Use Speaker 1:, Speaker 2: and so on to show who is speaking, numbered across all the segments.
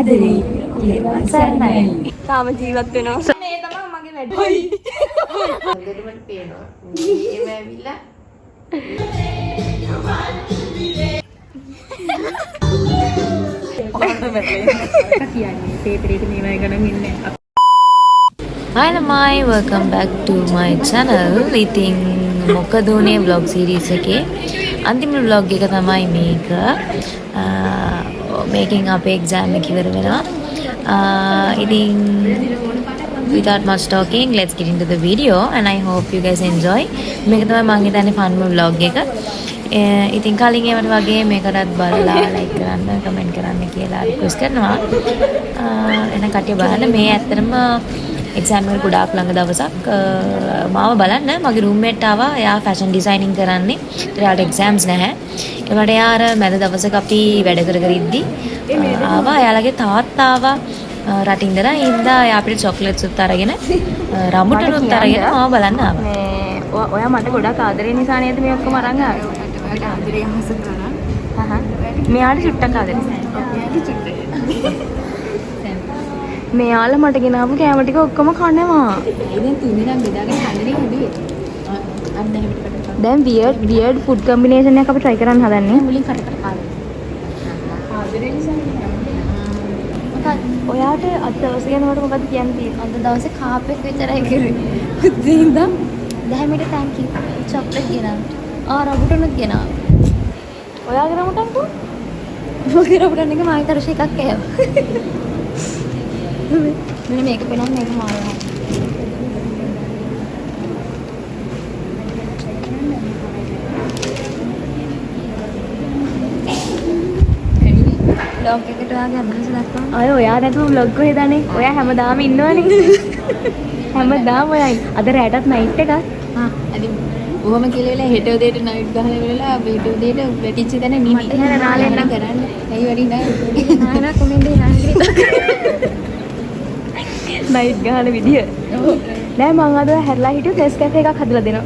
Speaker 1: ආදරේ තෙරුවන් සරණයි.
Speaker 2: තාම ජීවත් වෙනවා. මේ තමයි මගේ වැඩ.
Speaker 3: හොඳට මට පේනවා. මේව ඇවිල්ලා
Speaker 1: Hi ළමයි, welcome back to my channel. ඉතින් මොකද උනේ vlog series එකේ අන්තිම vlog එක තමයි මේක. මේකෙන් අපේ exam එක ඉවර වෙනවා. ඉතින් without much talking, let's get into the video and I hope you guys enjoy. මේක තමයි මං හිතන්නේ ෆන්ම vlog එක. ඉතින් කලින් ඒවට වගේ මේකටත් බලලා ලයික් කරන්න, කමෙන්ට් කරන්න කියලා රික්වෙස්ට් කරනවා. එහෙනම් කට්ටිය බලන්න, මේ ඇත්තටම එක්සෑම් එකට ගොඩාක් ළඟ දවසක්. මාව බලන්න මගේ රූම්මේට් ආවා. එයා ෆැෂන් ඩිසයිනින් කරන්නේ. ඒතර එයාට එක්සෑම්ස් නැහැ. ඒ වුණාට එයා අර මැද දවසක අපි වැඩ කර කර ඉද්දි ආවා. එයාලගේ තාත්තා ආවා රටින් ඉඳලා. ඒ හින්දා එයා අපිට චොක්ලට්ස් උත් අරගෙන, රඹුටනුත් අරගෙන මාව බලන්න ආවා.
Speaker 2: මේ ඔයා මට ගොඩක් ආදරේ නිසා නේද මේ ඔක්කොම අරන් ආවේ?
Speaker 3: ඔයාට ආදරේ අහස කරා.
Speaker 2: අහහ. මෙයාට චුට්ටක් ආදරේ.
Speaker 3: ඔයාට චුට්ටයි.
Speaker 2: මෙයාලා මට ගෙනාවු කෑම ටික ඔක්කොම කනවා.
Speaker 3: දැන් තුන් දෙනා බෙදාගෙන කන්නනේ හැදුවේ. අන්න එහෙම කට
Speaker 2: දැන් වියර්ඩ් වියර්ඩ් ෆුඩ් කම්බිනේෂන් එකක් අපි try කරන්න හදන්නේ.
Speaker 3: මුලින් කට කට කාලා. ආදරේ නිසා.
Speaker 2: මොකක්ද? ඔයාට අද දවස ගැන මට මොකද්ද කියන්න තියෙන්නේ?
Speaker 4: අද දවසේ කාප් එක විතරයි කරේ. උදේ ඉඳන් දැහැමිට thank you. Chocolate ගෙනාවට. ආ, රඹුටනුත් ගෙනාවා.
Speaker 2: ඔයාගේ රඹුටන් කො?
Speaker 4: මගේ රඹුටන් එක මායි තරෂ එකක් කෑවා. මෙන්න මේක පෙනන්, මේක මාරනවා. බ්ලොග් එකට ඔයාගේ අදහස දක්වන්න.
Speaker 2: අය ඔයා නැතුව ව්ලොග් කොහෙද අනේ? ඔයා හැමදාම ඉන්නවනේ. හැමදාම ඔයා ඉන්න. අද රැටත් නයිට් එකක්.
Speaker 4: ආ.
Speaker 3: අද ඔහොම කියලා වෙලා හෙට උදේට නයිට් ගහලා වෙලා හෙට උදේට වැටිච්ච තැන නිදි.
Speaker 2: මට එහෙම නාලෙන්න.
Speaker 3: කරන්න. ඇයි වැඩි නෑ.
Speaker 4: නානා කොමෙන්ද නාන්නේ.
Speaker 2: නයිට් ගහන විදිය. නෑ, මං අද ඔයා හැරලා හිටියොත් නෙස් කැෆේ එකක් හදලා දෙනවා.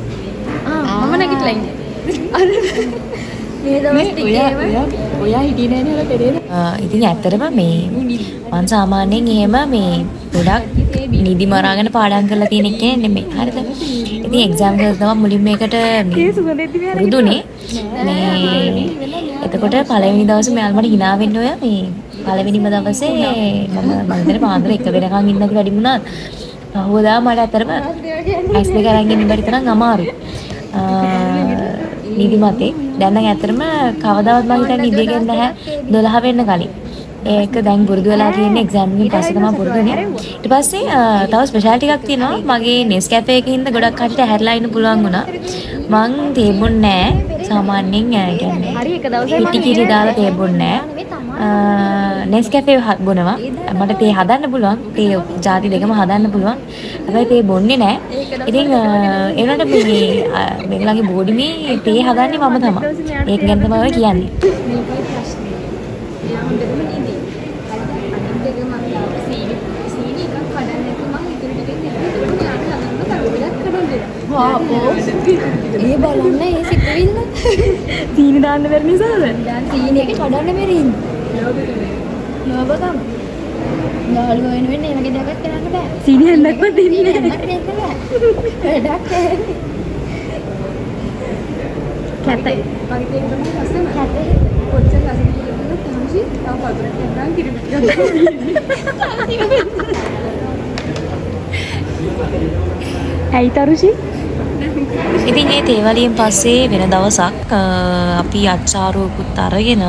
Speaker 4: ආ, මම නැගිටලා ඉන්නේ. මේ දවස් ටිකේම
Speaker 3: ඔයා ඔයා හිටියේ නෑනේ අර පෙරේද.
Speaker 1: ඉතින් ඇත්තටම මේ මං සාමාන්‍යයෙන් එහෙම මේ ගොඩක් නිදි මරාගෙන පාඩම් කරලා තියෙන කෙනෙක් නෙමෙයි. හරිද? ඉතින් එක්සෑම් කරලා තමයි මුලින්ම ඒකට මේ
Speaker 2: ඒ සුගඳ එද්දි මෙයා
Speaker 1: පුරුදුනේ. මේ එතකොට පළවෙනි දවසේ මෙයාලා මට හිනා වෙන්න ඔය මේ පළවෙනිම දවසේ මම මං හිතන්නේ පාන්දර 1 වෙනකන් ඉන්න කියලා වැඩි වුණා. පහුවදා මට ඇත්තටම ඇස් දෙක අරන් ඉන්න බැරි තරම් අමාරුයි. නිදිමතේ. දැන් නම් ඇත්තටම කවදාවත් මං හිතන්නේ නිදිගෙන නැහැ 12 වෙන්න කලින්. ඒක දැන් පුරුදු වෙලා තියෙන එක්සෑම් එකෙන් පස්සේ තමයි පුරුදු වුනේ. ඊට පස්සේ තව ස්පෙෂාලිටි එකක් තියෙනවා. මගේ නෙස් කැෆේ එකේ හින්දා ගොඩක් කට්ටියට හැරිලා ඉන්න පුළුවන් වුණා. මං තේ බොන්නේ නෑ. සාමාන්‍යයෙන් කියන්නේ
Speaker 2: හරි, එක දවසයි මං
Speaker 1: පිටි කිරි දාලා තේ බොන්නේ නෑ. නෙස් කැෆේ බොනවා. මට තේ හදන්න පුළුවන්. තේ ජාති දෙකම හදන්න පුළුවන්. හැබැයි තේ බොන්නේ නෑ. ඉතින් ඒ වුණාට මේ මේගොල්ලන්ගේ බෝඩිමේ තේ හදන්නේ මම තමයි. ඒක ගැන තමයි ඔය කියන්නේ.
Speaker 3: මේකයි ප්‍රශ්නේ. එයා හොඳටම නිදි. හරිද? අනිත් එක මං යාව සීනි සීනි එකක් කඩන්න නැතුව මං ඉතුරු ටිකෙන් දෙනවා. ඒකට මෙයාට ළඟින්ම තව ගොඩක් කඩන් දෙනවා.
Speaker 4: ඒ බලන්න ඒ සිතුවිල්ල.
Speaker 2: සීනි දාන්න බැරි නිසාද?
Speaker 4: සීනි එක කඩන්න බැරි ඉන්නේ. ලෝභකම. යාළුවෝ වෙනුවෙන් මේ වගේ දෙයක් කරන්න බෑ.
Speaker 2: සීනි හන්දක්වත් දෙන්නේ
Speaker 4: සීනි
Speaker 2: නෑ.
Speaker 4: හන්දක් දෙන්න බෑ. වැඩක් නෑ.
Speaker 2: කැතයි.
Speaker 3: මගේ තේක තමයි රසම. කොච්චර රසද කියලා කිව්වොත් තමුෂි තව පතුරක් යනකම් කිරි පිටියක්.
Speaker 2: ඇයි තරුෂි?
Speaker 1: ඉතින් ඒ තේවලියෙන් පස්සේ වෙන දවසක් අපි අච්චාරුවකුත් අරගෙන,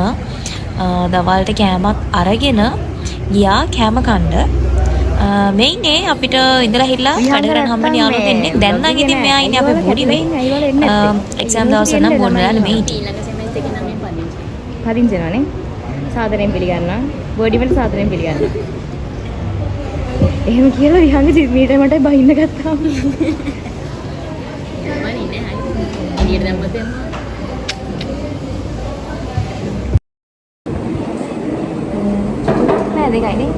Speaker 1: දවල්ට කෑමත් අරගෙන ගියා කෑම කන්න. මේ ඉන්නේ අපිට ඉඳලා හිටලා වැඩ කරන්න හම්බෙන යාළුවෝ දෙන්නෙක්. දැන් නම් ඉතින් මෙයා ඉන්නේ අපේ බෝඩිමේ. එක්සෑම් දවස් වල නම් බොන්න වෙලා නෙමෙයි හිටියේ.
Speaker 4: ඊළඟ සෙමෙස්ටර් එකේ නම් මේ පදිංචි.
Speaker 2: පදිංචි වෙනවනේ. සාදරයෙන් පිළිගන්නවා. බෝඩිමේට සාදරයෙන් පිළිගන්නවා. එහෙම කියලා විහංග ජිමීට මට බහින්න ගත්තා.
Speaker 4: මම ඉන්නේ හරි. එළියට දැම්මොත් එහෙම.
Speaker 2: නෑ, දෙකයි නේ.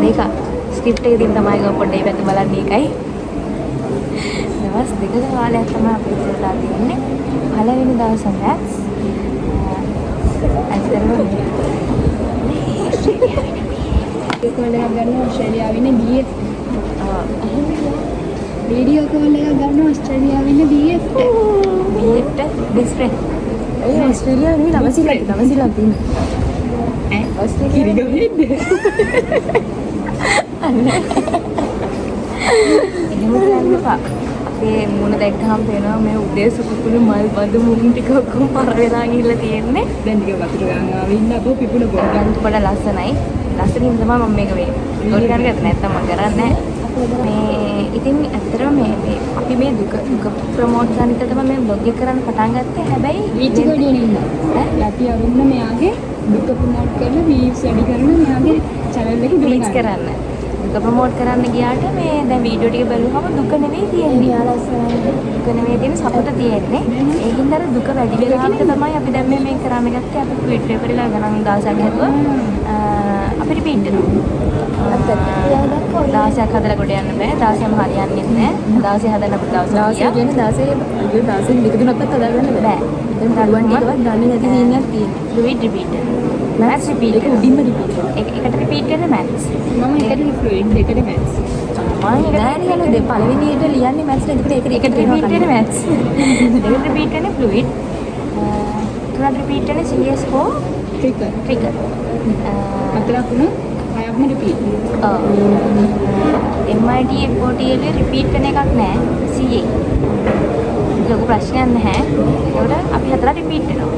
Speaker 2: දෙක. ස්ක්‍රිප්ට් එක දින් තමයි ගෝ පොඩ්ඩක් පැත්ත බලන්නේ ඒකයි.
Speaker 1: දවස් දෙකක කාලයක් තමයි අපිට ඉස්සරහට තියෙන්නේ. පළවෙනි දවස මැත්ස්. ඇත්තටම මේ
Speaker 3: කෝල් එකක් ගන්නවා ඕස්ට්‍රේලියාවේ ඉන්න BF. ආ වීඩියෝ කෝල් එකක් ගන්නවා ඕස්ට්‍රේලියාවේ ඉන්න BF ට.
Speaker 2: BF ට බෙස්ට් ෆ්‍රෙන්ඩ්.
Speaker 1: ඒ ඕස්ට්‍රේලියාවේ නෙවෙයි නවසීලන්ත නවසීලන්ත ඉන්නේ.
Speaker 2: ඈ
Speaker 3: කිරිගමෙන්ද?
Speaker 2: එහෙම කියන්න එපා. අපේ මූණ දැක්කහම පේනවා මේ උදේ සුකුකුළු මල් බඳු මුන් ටික ඔක්කොම පර වෙලා ගිහිල්ලා තියෙන්නේ.
Speaker 3: දැන් ටික වතුර ගන්න ආවේ ඉන්න අපෝ පිපුණ පොඩ්ඩක්.
Speaker 2: දැන් පොඩ ලස්සනයි. ලස්සනින් තමයි මම මේක මේ රෙකෝඩ් කරන්න ගත්තේ, නැත්තම් මම කරන්නේ නැහැ. මේ ඉතින් ඇත්තටම මේ මේ අපි මේ දුක දුක ප්‍රොමෝට් කරන්න විතර තමයි මේ බ්ලොග් එක කරන්න පටන් ගත්තේ. හැබැයි
Speaker 3: රීච් එක වැඩි වෙන ඉන්න.
Speaker 2: ඈ?
Speaker 3: යටි අරුණ මෙයාගේ දුක ප්‍රොමෝට් කරලා වීව්ස් වැඩි කරන මෙයාගේ චැනල් එක දුක
Speaker 2: රීච් කරන්න. දුක ප්‍රොමෝට් කරන්න ගියාට මේ දැන් වීඩියෝ ටික බැලුවම දුක නෙවෙයි තියෙන්නේ. දුක නෙවෙයි තියෙන්නේ, සතුට තියෙන්නේ. ඒ හින්දා අර දුක වැඩි වෙලාවක තමයි අපි දැන් මේ මේ කරන්න ගත්තේ. අපි ක්විට් පේපර් එක ගණන් 16ක් හැදුවා. අපි රිපීට් කරනවා. 16ක් හදලා ගොඩ යන්න බෑ. 16ම හරියන්නේ නැහැ. 16 හදන්න අපිට දවස්
Speaker 1: 16 කියන්නේ 16 අයියෝ 16 දෙක තුනක්වත් හදාගන්න බෑ.
Speaker 2: බෑ.
Speaker 1: දැන් පුළුවන් ටිකවත් දන්නේ නැති සීන් එකක් තියෙනවා.
Speaker 2: Fluid repeat. Maths repeat.
Speaker 1: ඒක උඩින්ම රිපීට් වෙනවා.
Speaker 2: එකට රිපීට් කරන මැත්ස්.
Speaker 3: මම එකට ෆ්ලුයිඩ් දෙකට මැත්ස්.
Speaker 2: මම එකට
Speaker 1: නෑ නේ නේද පළවෙනියට ලියන්නේ මැත්ස් නේ. එතකොට ඒකට
Speaker 2: එකට රිපීට් වෙන මැත්ස්. දෙකට රිපීට් වෙන ෆ්ලුයිඩ්. තුනට රිපීට් වෙන CS4
Speaker 3: trigger.
Speaker 2: Trigger.
Speaker 3: හතරක් වුණොත් හයක්ම රිපීට්.
Speaker 2: ඔව්. MIT FOTL repeat වෙන එකක් නෑ. CA. ලොකු ප්‍රශ්නයක් නැහැ. ඒකට අපි හතරක් රිපීට් වෙනවා.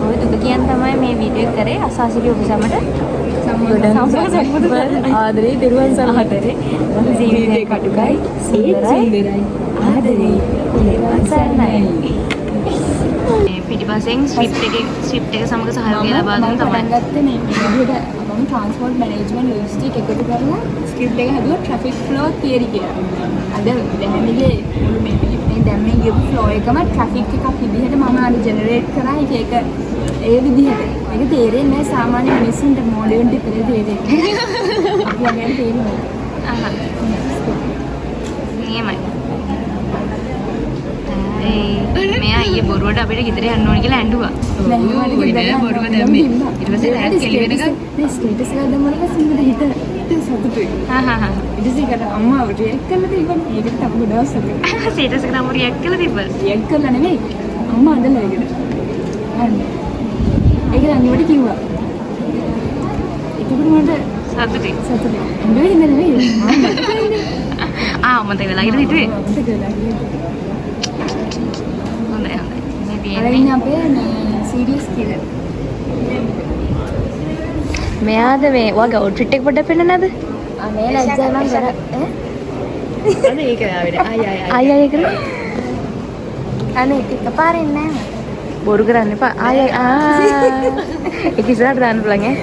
Speaker 2: ඔය දුක කියන් තමයි මේ වීඩියෝ එක කරේ. අසාසිරි ඔබ සැමට සම්මා සම්බුදු සරණයි.
Speaker 1: ආදරේ තෙරුවන් සරණයි.
Speaker 2: ආදරේ. ජීවිතේ කටුකයි සුන්දරයි
Speaker 3: සුන්දරයි.
Speaker 2: ආදරේ තෙරුවන් සරණයි. මේ පිටිපස්සෙන් ස්ක්‍රිප්ට් එකේ ස්ක්‍රිප්ට් එක සමග සහයෝගය ලබා දුන්න
Speaker 3: මම
Speaker 2: තමයි.
Speaker 3: පටන් ගත්තේ මේ විදිහට. මම ට්‍රාන්ස්පෝර්ට් මැනේජ්මන්ට් ලොජිස්ටික් එකතු කරලා ස්ක්‍රිප්ට් එක හැදුවා ට්‍රැෆික් ෆ්ලෝ තියරි කියලා. අද දැහැමිගේ මුළු මේ මේ මේ දැන් මේ ගියපු ෆ්ලෝ එකම ට්‍රැෆික් එකක් විදිහට මම අර ජෙනරේට් කරා. ඒක ඒක ඒ විදිහට. ඒක තේරෙන්නේ නැහැ සාමාන්‍ය මිනිස්සුන්ට, මෝඩයන්ට විතරයි තේරෙන්නේ. අපි වගේ තේරෙන්නේ
Speaker 2: අහහ. නියමයි. ඒ මෙයා ඊයේ බොරුවට අපිට ගෙදර යන්න ඕන කියලා ඇඬුවා.
Speaker 3: නැහැ.
Speaker 1: නෑ බොරුව දැම්මේ. ඊට පස්සේ රැත් කෙලි වෙනකන්
Speaker 3: මේ ස්ටේටස් එක දැම්මම පස්සේ මට හිත හිත සතුටුයි.
Speaker 2: හා හා හා.
Speaker 3: ඊට පස්සේ ඒකට අම්මා රියැක්ට් කරලා තිබ්බනේ. ඒකට තව ගොඩාක් සතුටුයි.
Speaker 2: ස්ටේටස් එකට අම්මා රියැක්ට් කරලා තිබ්බා.
Speaker 3: රියැක්ට් කරලා නෙමෙයි. අම්මා අඬලා ඒකට. අන්න. ඒක අන්තිමට කිව්වා. එතකොට මට
Speaker 2: සතුටුයි.
Speaker 3: සතුටුයි. ඇඬුවේ හින්දා නෙමෙයි. මම මතකයිනේ.
Speaker 2: ආ මතක වෙලා කියලා හිතුවේ.
Speaker 3: මතක වෙලා කියලා.
Speaker 2: හොඳයි හොඳයි. මේ
Speaker 3: අර
Speaker 2: තියෙන්නේ
Speaker 3: ඉන්නේ අපේ මේ සීරියස් කියලා.
Speaker 2: මෙයාද මේ ඔයාගේ අවුට්ෆිට් එක පොඩ්ඩක් පෙන්නන්නද?
Speaker 4: අනේ ලැජ්ජා මං කර ඈ
Speaker 1: අනේ ඒක ආවේ ආයි ආයි
Speaker 2: ආයි ආයි කරමු.
Speaker 4: අනේ එකපාරින් නෑ මට.
Speaker 2: බොරු කරන්න එපා. ආයි ආයි ආ. ඒක ඉස්සරහට දාන්න පුළුවන් ඈ.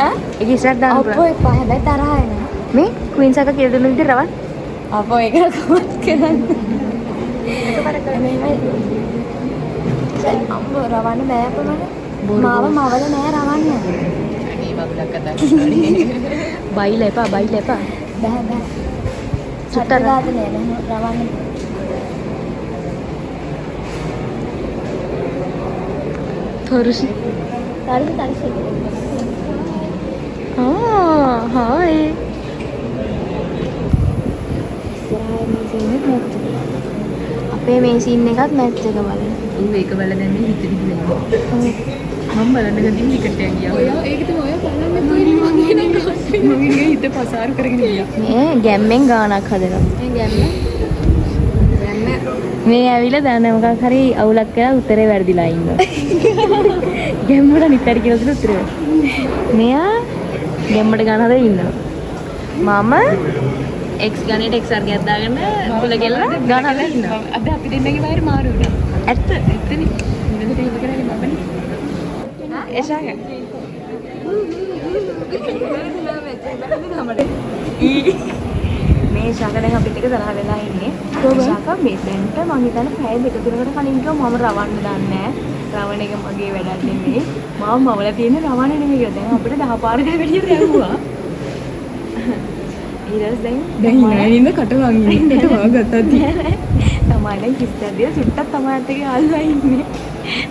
Speaker 4: ඈ?
Speaker 2: ඒක ඉස්සරහට දාන්න
Speaker 4: අපෝ
Speaker 2: පුළුවන්.
Speaker 4: එපා, හැබැයි තරහ එනවා.
Speaker 2: මේ ක්වීන්ස් අක්කා කියලා දුන්න විදිහට රවන්.
Speaker 4: අපෝ ඒක කොහොමද කරන්නේ? මෙහෙම අම්බෝ රවන්න බෑ අපෝ මට. මාව මවල නෑ රවන්න.
Speaker 1: අනේ මගුලක් කතා කරන්නේ.
Speaker 2: බයිලා එපා බයිලා එපා.
Speaker 4: බෑ බෑ.
Speaker 2: සුට්ටර.
Speaker 4: සත්‍ය නෑ රවන්න.
Speaker 2: තරුෂි.
Speaker 4: තරුෂි තරුෂි.
Speaker 2: ආ හායි. ඉස්සරහා මේ සීන් එක මැච් එක. අපේ මේ සීන් එකත් මැච් එක බලන්න.
Speaker 1: ඌ ඒක බලලා දැන් මේ හිත දිහා. මම බලන්න ගිහින් ටිකට් එක ගියා.
Speaker 3: ඔයා ඒක තමයි ඔයා බලන්න කොහෙද මගේ නම්
Speaker 1: මගේ නිකන් හිත පසාරු කරගෙන ගියා.
Speaker 2: මේ ගැම්මෙන් ගානක් හදනවා.
Speaker 3: මේ ගැම්ම
Speaker 2: මේ ඇවිල්ලා දැන් මොකක් හරි අවුලක් කරලා උත්තරේ වැරදිලා ඉන්නවා. ගැම්මට අනිත් හරි කියලා දුන්න උත්තරේ. මෙයා ගැම්මට ගාන හදලා ඉන්නවා. මම x ගණයට x වර්ගයක් දාගෙන කුල ගෙල්ල ගාන හදලා ඉන්නවා.
Speaker 1: අද අපි දෙන්නගේ වයර් මාරු වුණා.
Speaker 2: ඇත්ත.
Speaker 1: ඇත්තනේ. මොනවද එහෙම කරන්නේ මමනේ.
Speaker 2: එෂාක. මේ ශාක දැන් අපිත් එක්ක තරහ වෙලා ඉන්නේ. ශාක මේ දැන්ට මං හිතන්නේ පැය දෙක තුනකට කලින් කිව්වා මම රවන්න දන්නේ නෑ. රවණ එක මගේ වැඩක් නෙමෙයි. මම මවලා තියෙන්නේ රවණ නෙමෙයි කියලා. දැන් අපිට 10 පාරකට වැඩිය රැව්වා. ඊට පස්සේ දැන්
Speaker 3: දැන් hina ඉන්න කට වන් ඉන්න කට වාගත්තා තියෙන්නේ.
Speaker 2: තමයි දැන් කිස් එකක් දීලා චුට්ටක් තමයි අත් එක්ක යාළුවා ඉන්නේ.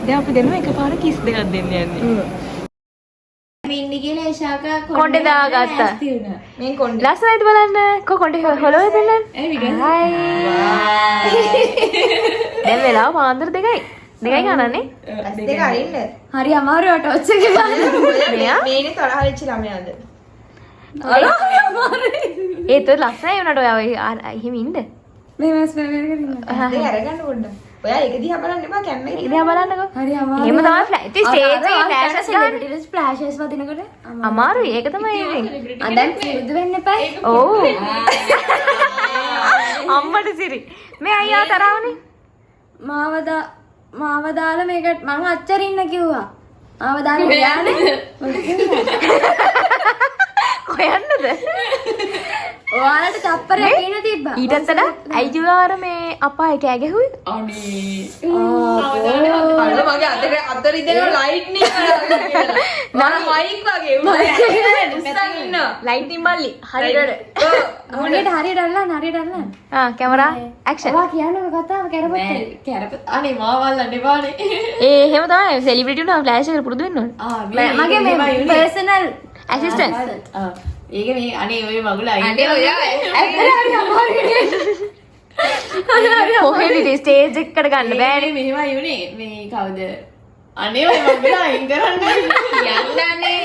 Speaker 2: දැන් අපි දෙන්නම එකපාර කිස් දෙකක් දෙන්න යන්නේ.
Speaker 4: මේ ඉන්නේ කියලා ඒෂා
Speaker 1: කොණ්ඩේ දාගත්තා.
Speaker 3: මේ කොණ්ඩේ.
Speaker 1: ලස්සනයිද බලන්න. කො කොණ්ඩේ හොලවල දෙන්න. හායි. දැන් වෙලාව පාන්දර 2යි. 2යි ගණන්නේ.
Speaker 5: ඇස් දෙක අරින්න.
Speaker 2: හරි අමාරුයි ටොච් එක ගන්න.
Speaker 1: මෙයා
Speaker 5: මේනේ තරහ වෙච්ච ළමයාද?
Speaker 1: ඒත් ඔය ලස්සනයි වුණාට ඔයා ඔය එහෙම ඉන්න.
Speaker 3: මේ මස් මේ කරගෙන.
Speaker 5: ඇස් දෙක අරගන්න පොඩ්ඩක්. ඔයා ඒක දිහා බලන්න එපා කැම් එක
Speaker 1: ඒක දිහා බලන්නකෝ.
Speaker 3: හරි අමාරුයි.
Speaker 1: එහෙම තමයි ඉතින් ස්ටේජ් එකේ ෆ්ලෑෂස් ගන්න.
Speaker 2: සෙලිබ්‍රිටිස් ෆ්ලෑෂස් වදිනකොට
Speaker 1: අමාරුයි. ඒක තමයි ඉතින්.
Speaker 2: ආ දැන් පුරුදු වෙන්න එපා.
Speaker 1: ඔව්. අම්මට සිරි. මේ අයියා තරහවනේ.
Speaker 2: මාව දාලා මේකට මං අච්චර ඉන්න කිව්වා. මාව දාලා ගියානේ.
Speaker 1: කොයන්නද?
Speaker 2: ඔයාලට තප්පරයක් ඉන්න තිබ්බා.
Speaker 1: ඊටත් වඩා ඇයි කිව්වා අර මේ අප්පා ඒ කෑ ගැහුවේ?
Speaker 3: අනේ.
Speaker 5: අර මගේ අතට අත රිදෙනවා ලයිට්නින් මම මයික් වගේ උස්සන් ඉන්නවා.
Speaker 1: ලයිට්නින් මල්ලි. හරියට.
Speaker 2: හරියට හරියට අල්ලන්න හරියට අල්ලන්න.
Speaker 1: ආ කැමරා ඇක්ෂන්.
Speaker 2: ඔයා කියන්නකෝ කතාව කැරපොත්තේ.
Speaker 3: නෑ කැරප අනේ මාව අල්ලන්න එපානේ.
Speaker 1: ඒ එහෙම තමයි සෙලිබ්‍රිටි වුණාම ෆ්ලෑෂ් එකට පුරුදු වෙන්න ඕනේ.
Speaker 3: ආ මේ
Speaker 2: මගේ මේ පර්සනල්
Speaker 1: ඇසිස්ටන්ට්.
Speaker 3: ආ ඒක මේ අනේ ඔය මගුල අයින්
Speaker 5: අනේ ඔයා
Speaker 1: කොහෙද ඉතින් ස්ටේජ් එකකට ගන්න බෑනේ.
Speaker 3: මෙහෙමයි උනේ මේ කවුද අනේ ඔය මගුල අයින් කරන්න
Speaker 5: යන්නනේ.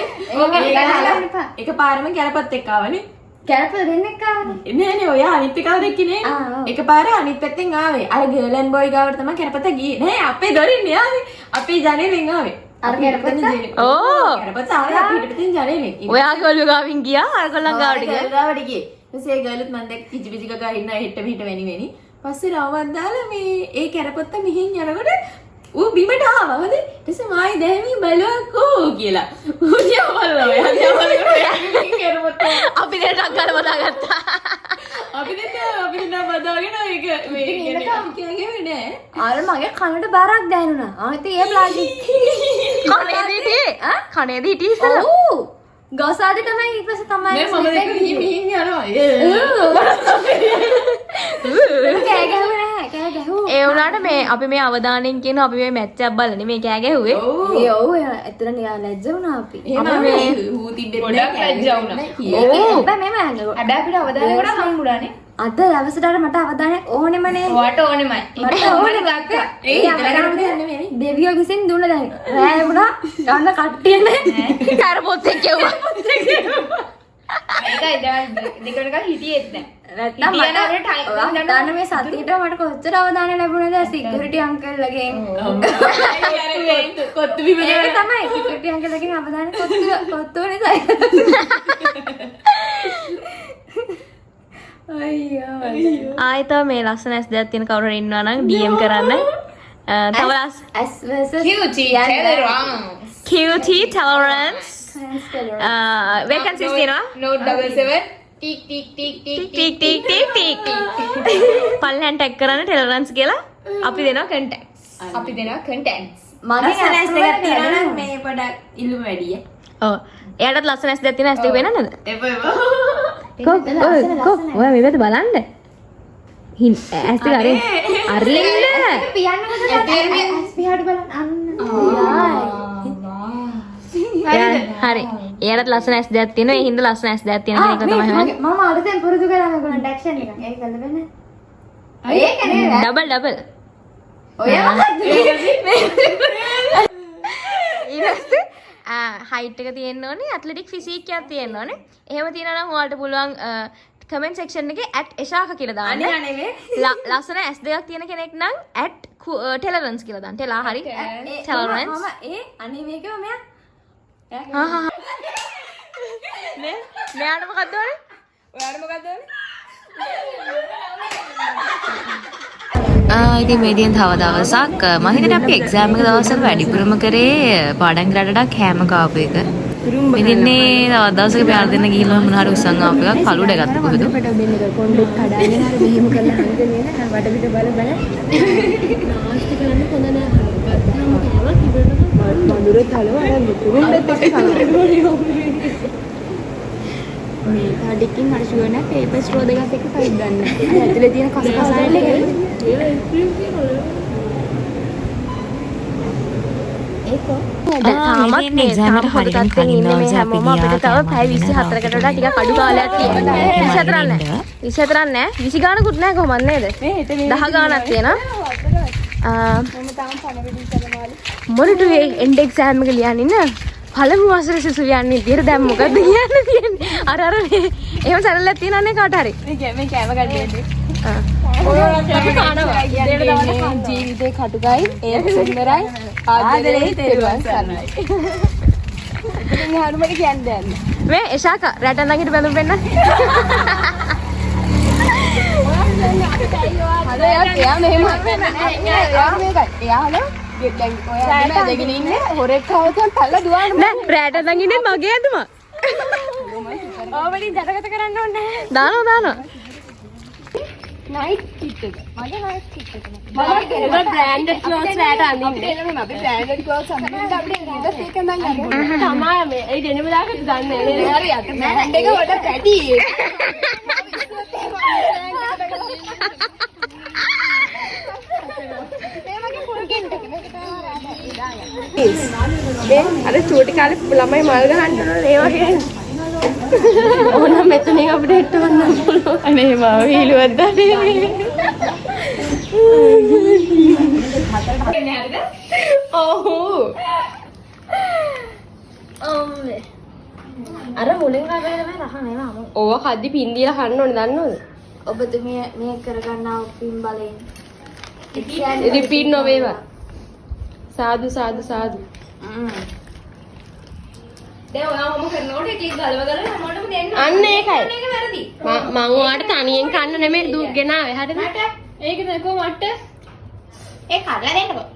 Speaker 3: එක පාරම කැරපත් එක්ක ආවනේ.
Speaker 2: කැරපොත දෙන්නෙක් ආවනේ.
Speaker 3: නෑ නෑ ඔයා අනිත් එකව දැක්කේ නෑ.
Speaker 2: ආ, ඔව්.
Speaker 3: එක පාර අනිත් පැත්තෙන් ආවේ. අර ගර්ල් ඇන්ඩ් බොයි ගාවට තමයි කැරපත ගියේ. නෑ අපේ දොරින් නේ ආවේ. අපේ ජනේලෙන් ආවේ.
Speaker 2: අර කැරපොත්ත?
Speaker 1: ඕ.
Speaker 3: කැරපොත්ත ආවේ අපි හිටපතින් ජනේලෙන්.
Speaker 1: ඔයාගේ ඔළුව ගාවින් ගියා අර ගොල්ලන් ගාවට ගියා.
Speaker 3: ගර්ල් ගාවට ගියේ. ඊපස්සේ ඒ ගර්ලුත් මං දැක්ක කිචි පිචි ගගා ඉන්නා හෙට්ට මෙහෙට වැනි වැනි. පස්සේ රවුමක් දාලා මේ ඒ කැරපොත්ත මෙහෙන් යනකොට ඌ බිමට ආවා. හොඳේ. ඊට පස්සේ මායි දැහැමි බැලුවා කෝ කියලා. ඌ දිහා බලනවා. ඔයා දිහා බලනකොට ඔයාගේ කැරපොත්ත
Speaker 1: අපි දෙන්න ටක් ගාලා බදාගත්තා.
Speaker 3: අපි දෙන්න බදාගෙන ඒක මේ කියන්නේ අපි කියන්නේ නෑ.
Speaker 2: අර මගේ කනට බරක් දැනුණා. ආ ඉතින් ඒ ප්ලාස්ටික්.
Speaker 1: කණේද හිටියේ? කණේද හිටියේ ඉස්සෙල්ලා?
Speaker 2: ඔව්. ගසාදේ තමයි ඊට පස්සේ තමයි
Speaker 3: නෑ මම දැක්ක මිහින් යනවා.
Speaker 2: කෑ ගැහුවේ නෑ කෑ ගැහුවා.
Speaker 1: ඒ වුණාට මේ අපි මේ අවධානයෙන් කියන අපි මේ මැච් එකක් බලන්නේ මේ කෑ ගැහුවේ.
Speaker 3: ඔව්.
Speaker 2: ඒ ඔව් ඇත්තට නිකන් ලැජ්ජ වුණා අපි.
Speaker 3: එහෙම මේ ඌ තිබ්බෙත් නෑ.
Speaker 5: ගොඩක් ලැජ්ජා වුණා.
Speaker 3: වුණා.
Speaker 1: ඔව්.
Speaker 2: හැබැයි මෙහෙම
Speaker 5: හැබැයි අපිට අවධානය ගොඩක් හම්බුණානේ.
Speaker 2: අද දවසට අර මට අවධානයක් ඕනෙම නේ.
Speaker 5: ඔයාට ඕනෙමයි.
Speaker 2: මට ඕනේ ගත්තා.
Speaker 3: ඒ හිතලා කරපු දෙයක් නෙමෙයි නේ.
Speaker 2: දෙවියෝ විසින් දුන්න දැන්. රෑ වුණා ගන්න කට්ටිය නෑ.
Speaker 1: කරපොත් එක්ක එව්වා.
Speaker 5: ඒකයි දැන් දෙක වෙනකන් හිටියෙත් නෑ.
Speaker 2: නැත්තම්
Speaker 5: හිටියනම්
Speaker 2: මට
Speaker 5: අපිට time
Speaker 2: ඔයා
Speaker 5: ගන්න
Speaker 2: හිතන්න මේ සතියේට මට කොච්චර අවධානය ලැබුණාද සිකියුරිටි අංකල්ලගෙන්.
Speaker 3: කොත්තු බිම
Speaker 2: ඒක තමයි සිකියුරිටි අංකල්ලගෙන් අවධානය කොත්තු කොත්තු නිසා.
Speaker 3: අයියෝ අයියෝ.
Speaker 1: ආයෙ තව මේ ලස්සන ඇස් දෙකක් තියෙන කවුරු හරි ඉන්නවා නම් DM කරන්න. තව ලස්
Speaker 2: ඇස් versus
Speaker 5: Cutie tolerance.
Speaker 1: QT tolerance vacancies තියෙනවා.
Speaker 5: Note 77 ටික් ටික් ටික් ටික්
Speaker 1: ටික් ටික් ටික් ටික් ටික්. පල්ලෙහාන් ටැග් කරන්න ටෙලරන්ස් කියලා අපි දෙනවා කන්ටැක්ට්ස්.
Speaker 5: අපි දෙනවා කන්ටැක්ට්ස්.
Speaker 2: මගේ
Speaker 3: ලස්සන ඇස් දෙකක් තියෙනවා නම්
Speaker 2: approval
Speaker 3: මේ පොඩක් ඉල්ලුම වැඩි ඈ.
Speaker 1: ඔව්. එයාටත් ලස්සන ඇස් දෙකක් තියෙන ඇස් දෙක වෙනන්නද?
Speaker 3: එපා එපා.
Speaker 1: කො කො ඔයා මේ පැත්ත බලන්න. හින් ඇස් දෙක අරින්න. අරින්න.
Speaker 2: පියන්නකෝ ඇස් පියාට බලන්න අන්න.
Speaker 1: හරි. එයාටත් ලස්සන ඇස් දෙකක් තියෙනවා. ඒ හින්දා ලස්සන ඇස් දෙකක් තියෙන කෙනෙක් තමයි හොයන්නේ.
Speaker 2: මම අලුතෙන් පුරුදු කරා මේගොල්ලන්ට ඇක්ෂන් එකක්. ඒක කළද වෙන? ඒක නෙවෙයි.
Speaker 1: Double double.
Speaker 2: ඔය මොකද්ද?
Speaker 1: ඊට පස්සේ හයිට් එක තියෙන්න ඕනේ, ඇත්ලටික් ෆිසික් එකක් තියෙන්න ඕනේ. එහෙම තියෙනවා නම් ඔයාලට පුළුවන් කමෙන්ට් සෙක්ෂන් එකේ @එෂාක කියලා දාන්න.
Speaker 3: අනේ අනේ
Speaker 1: ලස්සන ඇස් දෙකක් තියෙන කෙනෙක් නම් @tolerance කියලා දාන්න. ටෙලා හරි. ටෙලරන්ස්.
Speaker 2: මම ඒ අනේ මේකම මෙයා
Speaker 1: හා හා. නේ මෙයාට මොකද්ද ඕනේ?
Speaker 5: ඔයාට මොකද්ද ඕනේ?
Speaker 1: ඉතින් මේ දින තව දවසක් මම හිතන්නේ අපි එක්සෑම් එක දවස්වල වැඩිපුරම කරේ පාඩම් කරලා වඩා කෑම කාපු එක. ඉතින් මේ තවත් දවසක අපි අර දෙන්න ගිහිල්ලා මොන හරි උස්සන් ආපු එකක් පළුඩ ගත්ත කොහෙද?
Speaker 3: කොණ්ඩෙත් කඩාගෙන අර මෙහෙම කරලා හංගගෙන අර වටපිට බල බල නාස්ති කරන්න හොඳ නෑ. ගත්තාම කෑවක් ඉවරනකම් මధుර තලව අර කුරුම්බෙත් එක්ක කනවා. මේ තව ටිකකින් මට ෂුවර් නෑ පේපර් ස්ට්‍රෝ දෙකත් එක්ක කයිත් ගන්න. අර ඇතුලේ තියෙන කස කසායන එක.
Speaker 1: තාමත් මේ එක්සෑම් එකට හරියටම කලින් දවසේ අපි ගියා.
Speaker 2: අපිට තව පැය 24කට වඩා ටිකක් අඩු කාලයක් තියෙනවා. 24ක් නෑ. 24ක් නෑ. 20 ගානකුත් නෑ කොහොමද නේද? 10 ගානක් තියෙනවා. මොරටුවේ එන්ඩ් එක්සෑම් එක ලියන්න ඉන්න පළමු වසර සිසුවියන් විදියට දැන් මොකද්ද කියන්න තියෙන්නේ? අර අර මේ එහෙම චැනල් එකක් තියෙනවනේ කාට හරි.
Speaker 3: මේ කෑම ගන්න යන්නේ. ජීවිතේ කටුකයි, ඒත් සුන්දරයි, ආදරේ තෙරුවන් සරණයි. ඉතින් හරුමට කියන්න දෙයක් නෑ.
Speaker 2: මේ එෂාකා රැට නගිට බැලුම් වෙන්න.
Speaker 3: හලෝ එයා මෙහෙම එයා මේකයි. එයා හලෝ දැන් ඔයා ඇදගෙන ඉන්නේ හොරෙක් ආවොත් පැල්ල දුවන්න.
Speaker 2: නෑ රැට නගින්නේ මගේ ඇඳුම. ඕවලින් ජඩගත කරන්න ඕනේ නෑ. දානවා දානවා.
Speaker 3: නයිට් කිට් එක. මගේ නයිට් කිට් එක.
Speaker 2: මම බ්‍රෑන්ඩඩ් ක්ලෝත්ස් රැට අඳින්නේ.
Speaker 3: මම අපි බ්‍රෑන්ඩඩ් ක්ලෝත්ස් අඳින්න අපිට ඉඳලා ඒක නම් යන්නේ.
Speaker 2: තමා මේ ඒ දෙනම දාගත්ත දන්නේ නෑ.
Speaker 3: හරි අත බ්‍රෑන්ඩ් එක වඩා පැටි.
Speaker 2: මේ අර චූටි කාලේ ළමයි මල් ගහන්න ඕන ඒ වගේ. ඕනම් මෙතනින් අපිට හිටවන්න පුළුවන්. අනේ මාව විහිළුවක් දාන්නේ. ඔව්.
Speaker 4: අර මුලින් වගේ තමයි රහ මේවා අමු.
Speaker 2: ඕවා කද්දි පින් දීලා කන්න ඕනේ දන්නවද?
Speaker 4: ඔබතුමිය මේ කරගන්නා පින් බලයෙන්
Speaker 2: රිපීට් නොවේවා. සාදු සාදු සාදු.
Speaker 5: දැන් ඔයා ඔහොම කරනකොට එක එක ගලව ගලව හැමෝටම දෙන්න.
Speaker 2: අන්න ඒකයි.
Speaker 5: ඒක වැරදි.
Speaker 2: මං ඔයාට තනියෙන් කන්න නෙමෙයි දුක් ගෙනාවේ. හරිද?
Speaker 5: ඒක නකෝ මට. ඒ කඩලා දෙන්නකෝ.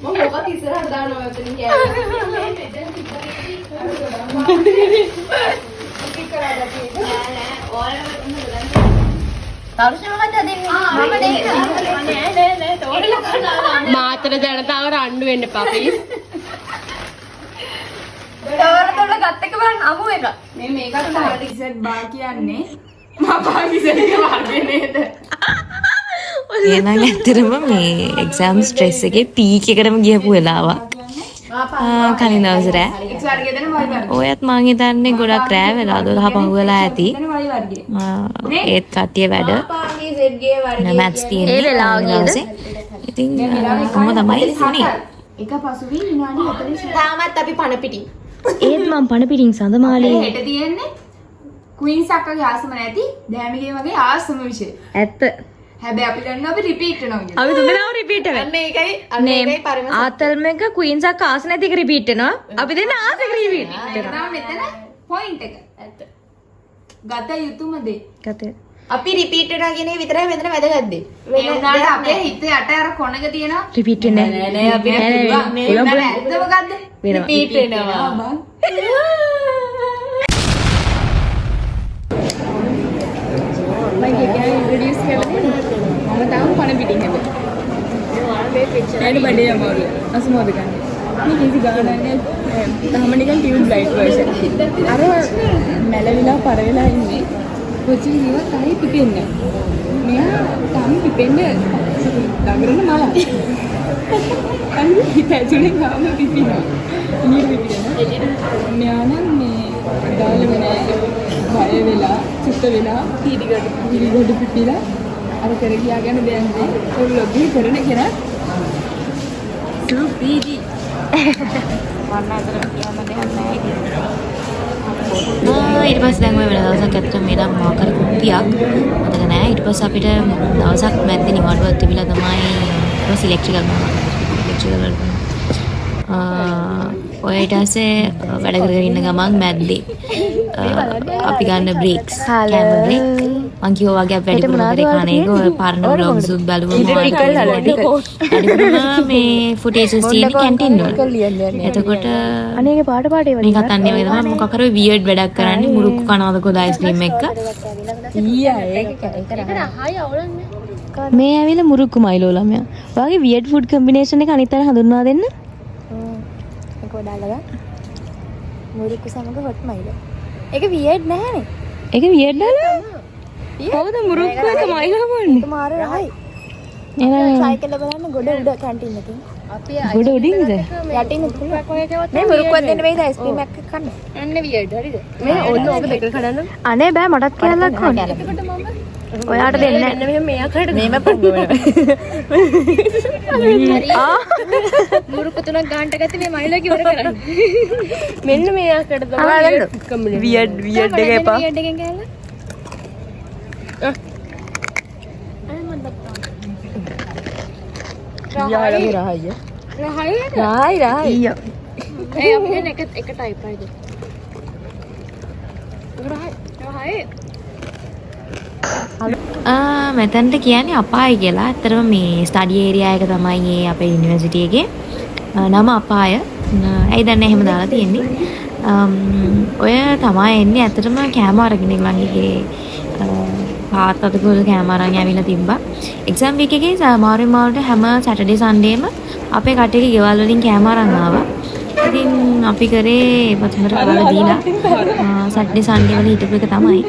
Speaker 3: මම මොකක් ඉස්සරහට දානවා එතනින් කෑල්ල.
Speaker 4: තරුෂ මොකද දෙන්නේ? මම දෙන්න.
Speaker 5: නෑ නෑ නෑ තෝරලා කනවා.
Speaker 2: මාතර ජනතාව රණ්ඩු වෙන්න එපා ප්ලීස්.
Speaker 5: තෝර තෝර ගත් එක බලන්න අමු එක.
Speaker 3: මේ මේකත් තමයි ඉසෙට් බා කියන්නේ. මා බා ඉසෙට් එක වර්ගය නේද?
Speaker 1: එහෙනම් ඇත්තටම මේ එක්සෑම් ස්ට්‍රෙස් එකේ පීක් එකටම ගියපු වෙලාවක්. කලින් දවසේ රෑ.
Speaker 3: එක්ස් වර්ගය දෙන වයි වර්ගය.
Speaker 1: ඔයත් මං හිතන්නේ ගොඩක් රෑ වෙලා 12 පහු වෙලා ඇති.
Speaker 3: දෙන වයි වර්ගය.
Speaker 1: ඒත් කට්ටිය වැඩ මැත්ස් තියෙන්නේ
Speaker 2: ඒ වෙලාව
Speaker 1: කලින්
Speaker 2: කීයද?
Speaker 1: දවසේ. ඉතින් කොහොම තමයි වුණේ.
Speaker 3: එක පසුවී විනාඩි 40.
Speaker 5: තාමත් අපි පණ පිටින්.
Speaker 2: ඒත් මං පණ පිටින් සඳමාලේ.
Speaker 3: හෙට තියෙන්නේ ක්වීන්ස් අක්කගේ ආසම නැති දෑමිගේ වගේ ආසම විෂය.
Speaker 2: ඇත්ත.
Speaker 3: හැබැයි අපි දන්නවා අපි රිපීට් වෙනවා කියලා.
Speaker 2: අපි තුන්දෙනාම රිපීට් වෙනවා.
Speaker 5: අන්න ඒකයි අන්න ඒකයි පරම
Speaker 2: ආතල්ම එක ක්වීන්ස් අක්ක ආස නැති එක රිපීට් වෙනවා. අපි දෙන්න ආස එක රිපීට්
Speaker 3: ඒක තමයි මෙතන පොයින්ට් එක.
Speaker 5: ඇත්ත.
Speaker 3: ගත යුතුම දේ.
Speaker 2: වෙනවා.
Speaker 5: අපි රිපීට් වෙනවා කියන එක විතරයි මෙතන වැදගත් දේ.
Speaker 3: ඒ වුණාට අපේ හිත යට අර කොනක තියෙනවා.
Speaker 2: රිපීට් වෙන්නේ
Speaker 3: නෑ නෑ අපි පුළුවන්.
Speaker 2: නෑ,
Speaker 3: ඒ වුණාට ඇත්ත මොකද්ද?
Speaker 2: වෙනවා.
Speaker 5: රිපීට් වෙනවා.
Speaker 3: බං. මම කියන්නේ ඉන්ට්‍රොඩියුස් කරලා දෙන්න. මම තාම පණ පිටින් හැබැයි. නෑනේ බඩේ අමාරුයි. අසමෝද ගන්න. මේ කිසි ගානක් නෑ. තාම නිකන් ටියුබ් ලයිට් වර්ෂන්. අර මැලවිලා පර වෙලා ඉන්නේ. කොච්චර කිව්වත් ආයේ පිපෙන්නේ නෑ. මෙයා තාම පිපෙන්න දඟලන මලක්. අන්න හිත ඇතුලේ ගාම පිපිනවා. එළියට පිපිනවා. මෙයා නම් මේ අදාළම නෑ. බය වෙලා, චුත්ත වෙලා, හිරිගඩ පිපිලා අර කර කියා ගන්න දෙයක් නෑ. ඔය ව්ලොග් එක කරන කෙනා සුපිරි.
Speaker 1: ඊට පස්සේ දැන් ඔය වෙන දවසක් ඇත්තට මේ නම් මොකක් හරි කුප්පියක් මතක නෑ. ඊට පස්සේ අපිට දවසක් මැද්දේ නිවාඩුවක් තිබිලා තමයි ඊට පස්සේ ඉලෙක්ට්‍රිකල් මම ඉලෙක්ට්‍රිකල් වලට ඔය ඊට පස්සේ වැඩ කර කර ඉන්න ගමන් මැද්දේ අපි ගන්න බ්‍රේක්ස්, කෑම බ්‍රේක්. මං කිව්වා වගේ අපි වැඩිපුරම කරේ කන එක. ඔය පරණ ව්ලොග්ස් උත් බලුවම වැඩිපුරම මේ ෆුටේජස් තියෙන්නේ කැන්ටින් වල. එතකොට
Speaker 2: අනේ ඒක පාට පාට ඒවා.
Speaker 1: මේකත් අන්නේ වගේ තමයි මොකක් හරි වියර්ඩ් වැඩක් කරන්නේ. මුරුක්කු කනවද කොහොද අයිස්ක්‍රීම් එක්ක.
Speaker 2: මේ ඇවිල්ලා මුරුක්කු මයිලෝ ළමයා. ඔයාගේ වියර්ඩ් ෆුඩ් කම්බිනේෂන් එක අනිත් අය හඳුන්වා දෙන්න.
Speaker 4: ඒක දාලා ගන්න. මුරුක්කු සමග හොට් මයිලෝ. ඒක වියර්ඩ් නෑනේ.
Speaker 2: ඒක වියර්ඩ් නේද? කොහොමද මුරුක්කු එක මයිලෝ බොන්නේ?
Speaker 4: ඒක මාර රහයි.
Speaker 2: එහෙනම්
Speaker 4: ට්‍රයි කරලා බලන්න.
Speaker 3: ගොඩ උඩ කැන්ටින් එකකින්.
Speaker 2: ගොඩ උඩින්ද?
Speaker 3: යටින් පුළුවන්. මේ මුරුක්කුවක් දෙන්න වෙයිද අයිස්ක්‍රීම් එකක් කන්න?
Speaker 5: අන්න වියර්ඩ් හරිද?
Speaker 6: මේ ඔන්න ඕක දෙක කඩන්න.
Speaker 2: අනේ බෑ, මටත් කෑල්ලක් ඕනේ. ඔයාට දෙන්න.
Speaker 6: මෙන්න මෙහෙම මෙයා කඩ.
Speaker 1: මේම පොඟවන.
Speaker 5: මුරුක්කු තුනක් ගන්නට ගත්තේ මේ මයිලෝ ඉවර කරන්න.
Speaker 6: මෙන්න මෙයා කඩ තමයි.
Speaker 1: වියර්ඩ් වියර්ඩ් එක එපා.
Speaker 5: වියර්ඩ් එකෙන් කෑල්ල.
Speaker 1: රහයි රහයි.
Speaker 5: රහයි.
Speaker 1: රහයි රහයි.
Speaker 5: ඒ අපි දෙන්න එක එක ටයිප් හරිද? රහයි. රහයි.
Speaker 1: මෙතනට කියන්නේ අපාය කියලා. ඇත්තටම මේ ස්ටඩි ඒරියා එක තමයි ඒ අපේ යුනිවර්සිටි එකේ. නම අපාය. ඇයි දන්නේ එහෙම දාලා තියෙන්නේ. ඔය තමයි එන්නේ ඇත්තටම කෑම අරගෙන ඒගොල්ලන්ගේ පාත් අතකවල කෑම අරන් ඇවිල්ලා තිබ්බා. එක්සෑම් වීක් එකේ මාරුවෙන් මාරුවට හැම සැටර්ඩේ සන්ඩේම අපේ කට්ටියගේ ගෙවල් වලින් කෑම අරන් ආවා. ඉතින් අපි කරේ ඒවත් හොඳට කාලා දීලා සැටර්ඩේ සන්ඩේ වල හිටපු එක තමයි.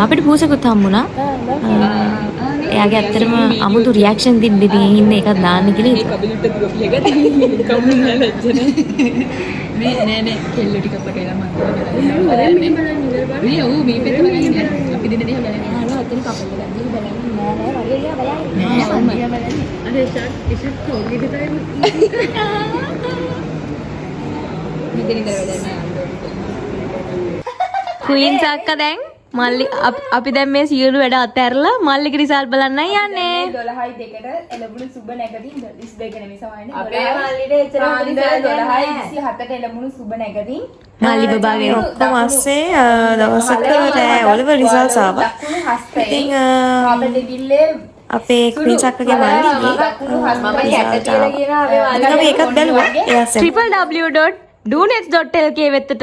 Speaker 1: අපිට පූසකුත් හම්බුණා. එයාගේ ඇත්තටම අමුතු රියැක්ෂන් තිබ්බ, ඉතින් ඒ හින්දා ඒකත් දාන්න කියලා හිතුවා.
Speaker 3: මේ නෑ නෑ, කෙල්ලෝ ටිකක් වටේලා මං බලන්නේ. මේ ඔව්, මේ පැත්ත බලන්නේ. අපි දෙන්න දිහා බලන්නේ.
Speaker 4: නෑ, ඔතන කපල් එකක් දිහා බලන්නේ. නෑ නෑ, වගේ දිහා බලන්නේ.
Speaker 3: නෑ, මං දිහා බලන්නේ.
Speaker 6: අර ෂට් ෂට් කෝගෙ විතරයි.
Speaker 3: මෙතන ඉඳලා බලන්නේ.
Speaker 2: ක්වීන්ස් අක්කා, දැන් මල්ලි අපි දැන් මේ සියලු වැඩ අතහැරලා මල්ලිගේ රිසල්ට් බලන්නයි යන්නේ.
Speaker 3: 12යි දෙකට එළඹුණු සුබ නැකතින්, 22 නෙමෙයි සමානයි.
Speaker 1: අපේ මල්ලිට එච්චර හොඳ රිසල්ට්
Speaker 3: 12යි 27ට එළඹුණු සුබ නැකතින්
Speaker 1: මල්ලි බබාගේ
Speaker 7: ඔක්කොම අස්සේ දවසක රෑ ඔලිවර් රිසල්ට්ස් ආවා.
Speaker 3: දකුණු හස්තයේ
Speaker 7: ඉතින්
Speaker 3: කාපටිගිල්ලේ
Speaker 7: අපේ ක්වීන්ස් අක්කගේ මල්ලිගේ
Speaker 1: මම 60 කියලා කියනවා අපේ මල්ලි.
Speaker 7: අපි ඒකත් බැලුවා. ඒ අස්සේ
Speaker 2: www.donet.lk වෙතට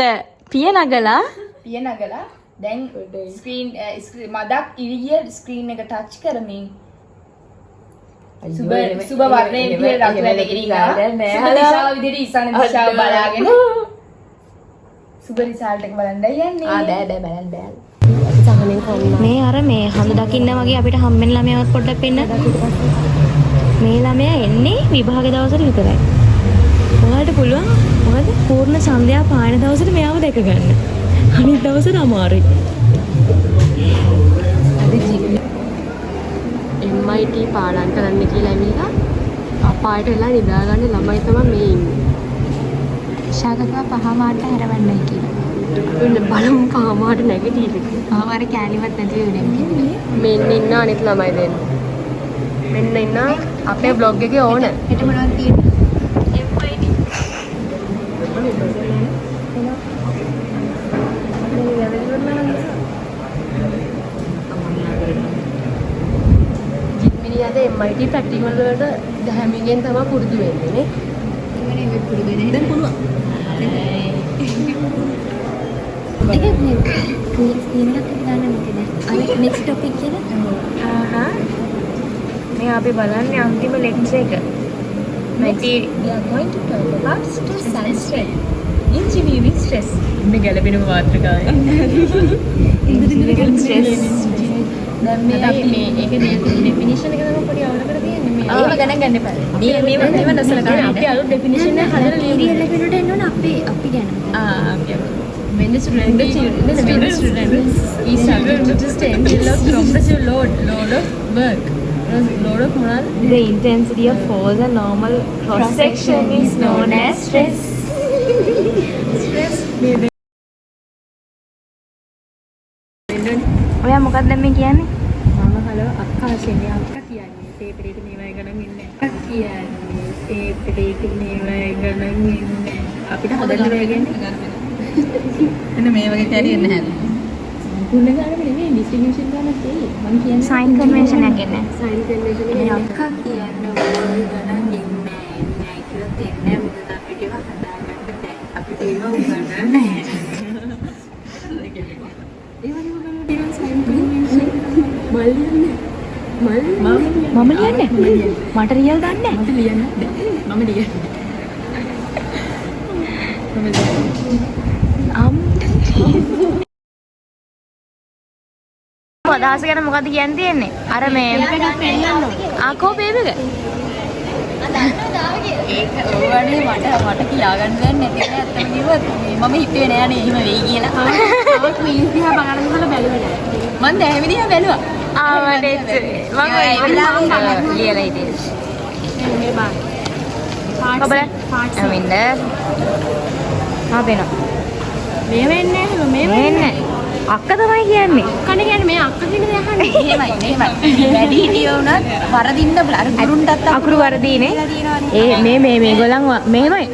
Speaker 2: පිය නගලා
Speaker 3: පිය නගලා දැන් ස්ක්‍රීන් මදක් ඉරිගිය ස්ක්‍රීන් එක ටච් කරමින් සුබ සුබ වර්ණයේ විදිහට රතු ඇඳගෙන ඉන්නවා. සුබ දිශාව විදිහට ඊශාන දිශාව බලාගෙන සුබ රිසල්ට් එක බලන්නයි යන්නේ.
Speaker 1: ආ, බෑ බෑ, බලන්න බෑ.
Speaker 6: සහනෙන් කන්න.
Speaker 2: මේ අර මේ හඳ දකින්න වගේ අපිට හම්බෙන ළමයාවත් පොඩ්ඩක් පෙන්න. මේ ළමයා එන්නේ විභාග දවසට විතරයි. ඔයාලට පුළුවන් මොකද පූර්ණ සන්ධ්‍යා පායන දවසට මෙයාව දැක ගන්න. අනිත් දවසට අමාරුයි.
Speaker 6: අද MIT පාඩම් කරන්න කියලා ඇවිල්ලා අපායට වෙලා නිදා ගන්න ළමයි තමයි මේ ඉන්නේ.
Speaker 4: ශාකකව පහ මාට හැරවන්නයි කියලා.
Speaker 6: ඔන්න බලමු පහමාට නැගිටියිද කියලා.
Speaker 4: පහමාර කෑලිවත් නැති වෙන්නේ කියලා.
Speaker 6: මෙන්න ඉන්න අනිත් ළමයි දෙන්න. මෙන්න ඉන්න අපේ බ්ලොග් එකේ ඕන.
Speaker 4: හෙට මොනවද තියෙන්නේ?
Speaker 6: MIT. ජිම්මිනි අද MIT practical වලට දැහැමිගෙන් තමයි පුරුදු වෙන්නේ නේ.
Speaker 3: දැන් පුළුවන්.
Speaker 4: ඒක මේ ස්ක්‍රීන් එකක් එක දාන්න මොකද? අර නෙක්ස්ට් ටොපික් කියලා.
Speaker 1: ආහා, මේ අපි බලන්නේ අන්තිම ලෙක්චර් එක.
Speaker 3: Next, we are going to talk about stress and strain. Engineering stress.
Speaker 6: ඉන්න ගැළපෙනම මාතෘකාවයි.
Speaker 3: Engineering stress. දැන් මේ
Speaker 6: අපි මේ ඒකේ ඩෙෆිනිෂන් එක තමයි පොඩි අවුලකට තියෙන්නේ මේ.
Speaker 3: ඒව ගණන් ගන්න එපා. මේ මේව මේව නොසලකා හරින්න.
Speaker 6: අපි අලුත් ඩෙෆිනිෂන් එක හදලා ලියමු.
Speaker 4: මැටීරියල් එක වෙනුවට එන්න ඕන අපේ අපි ගැන.
Speaker 3: ආ, අපි
Speaker 6: When the student, the student, student is subject to tensile of compressive load, load of work, load of මොනවාද?
Speaker 1: The intensity of force and normal cross section is known as stress.
Speaker 6: Stress.
Speaker 2: ඔයා මොකක්ද දැන් මේ කියන්නේ?
Speaker 6: මම hello අක්කා ශෙන්‍ය අක්කා කියන්නේ පේපරේට මේවයි ගණන් එන්නේ නැහැ. අක්කා කියන්නේ පේපරේට මේවයි ගණන් එන්නේ නැහැ. අපිට හදන්න බෑ කියන්නේ.
Speaker 3: එන්න මේ වගේ කැරි එන්න හැද.
Speaker 6: සම්පූර්ණ ගානම නෙමෙයි, ඩිස්ට්‍රිබියුෂන් ගානක් එයි. මං කියන්නේ
Speaker 2: සයින් කන්වෙන්ෂන් එකක් එන්නේ.
Speaker 6: සයින් කන්වෙන්ෂන් එක එන්නේ.
Speaker 3: අක්කා කියන්න ඔය ගණන් එන්නේ නැහැ කියලා දෙන්නේ, මොකද අපිට ඒවා හදාගන්න බෑ. අපිට ඒවා උගන්වන්නේ නැහැ.
Speaker 6: ඒ වගේම ගන්න ටිකක් සයින් කන්වෙන්ෂන් මල් ලියන්නේ. මල්
Speaker 2: මම ලියන්නේ. මට රියල් දන්නේ නැහැ.
Speaker 3: මට ලියන්න බෑ. මම ලියන්නේ.
Speaker 2: අම්. ආපු අදහස ගැන මොකද්ද කියන්න තියෙන්නේ? අර මේ ආ කෝ බේබි එක?
Speaker 3: ඒක ඕවනේ මට මට කියා ගන්න දෙයක් නැති නෑ ඇත්තම කිව්වොත් මේ මම හිතුවේ නෑ අනේ එහෙම වෙයි කියලා.
Speaker 6: මම ක්වීන්ස් දිහා බලන ගහලා බැලුවේ නෑ.
Speaker 3: මං දැහැමි දිහා බැලුවා.
Speaker 2: ආ මට එච්චර මං ඔය ලියලා හිටියේ.
Speaker 6: මේ බලන්න.
Speaker 2: කොබල අමින්ද ආ වෙනවා.
Speaker 6: මේ වෙන්නේ නැහැ මේ
Speaker 2: මේ වෙන්නේ අක්කා තමයි කියන්නේ.
Speaker 6: අක්කනේ කියන්නේ මේ අක්කා කියන දේ අහන්නේ.
Speaker 3: එහෙමයි එහෙමයි. වැඩි හිටියෝ වුණත් වරදින්න බල අර ගුරුන්ටත්
Speaker 2: අකුරු වරදීනේ. ඒ මේ මේ මේගොල්ලන් මෙහෙමයි.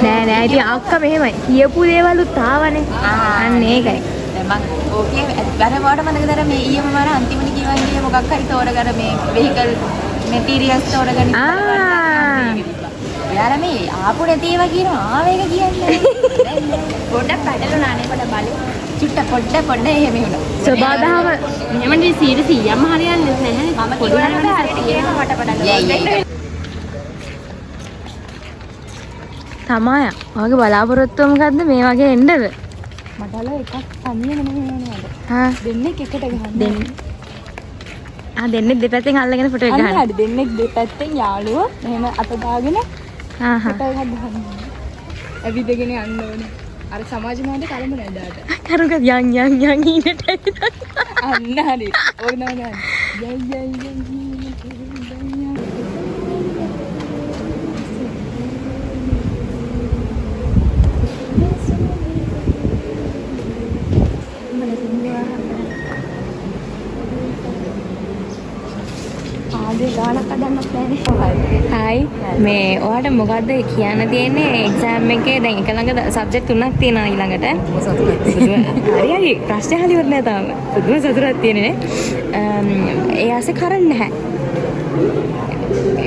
Speaker 2: නෑ නෑ ඉතින් අක්කා මෙහෙමයි. කියපු දේවලුත් ආවනේ. අන්න ඒකයි.
Speaker 3: දැන් මං ඕකේ අර වාට මතකද අර මේ ඊයේම මම අන්තිමට කියවන් ගියේ මොකක් හරි තෝරගන්න මේ වෙහිකල් මෙටීරියල්ස් තෝරගන්න.
Speaker 2: ආ
Speaker 3: ඔයාලා මේ ආපු නැති ඒවා කියනවා ආව එක කියන්නේ. පොඩ්ඩක් පැටලුණා නේ පොඩ බලමු. චුට්ට පොඩ්ඩ පොඩ්ඩ එහෙම වුණා.
Speaker 2: සබාදහම
Speaker 6: මෙහෙම නේ 100%ක්ම හරියන්නේ නැහැ නේ.
Speaker 3: මම කිව්වනම් හරියට කියනවා මට පොඩක්.
Speaker 2: තමාය. ඔයාගේ බලාපොරොත්තුව මොකද්ද මේ වගේ එන්නද?
Speaker 3: මට අල එකක් තනියම නෙමෙයි ඕනේ මට.
Speaker 2: හා
Speaker 3: දෙන්නෙක් එකට ගහන්න.
Speaker 2: දෙන්න. ආ දෙන්නෙක් දෙපැත්තෙන් අල්ලගෙන ෆොටෝ එක
Speaker 3: අන්න
Speaker 2: ගන්න.
Speaker 3: හරි දෙන්නෙක් දෙපැත්තෙන් යාළුවෝ මෙහෙම අත දාගෙන
Speaker 2: ආ හා.
Speaker 3: ෆොටෝ එකක් ගහන්න. ඇවිදගෙන යන්න ඕනේ. අර සමාජ මාධ්‍ය කලඹ නෑ දාට.
Speaker 2: කරුක යන් යන් යන් ඊනට ඇවිදන්.
Speaker 3: අන්න හරි. ඔය නෑ නෑ. යයි යයි යයි යයි.
Speaker 4: ආදී ගානක් හදන්නත් නෑනේ.
Speaker 2: හායි මේ ඔයාට මොකද්ද කියන්න තියෙන්නේ එක්සෑම් එකේ දැන් එක ළඟ සබ්ජෙක්ට් තුනක් තියෙනවා ඊළඟට. හරි හරි ප්‍රශ්නේ අහලා ඉවර නෑ තාම. පුදුම සතුටක් තියෙන්නේ නේ. ඒ ආසේ කරන්නේ නැහැ.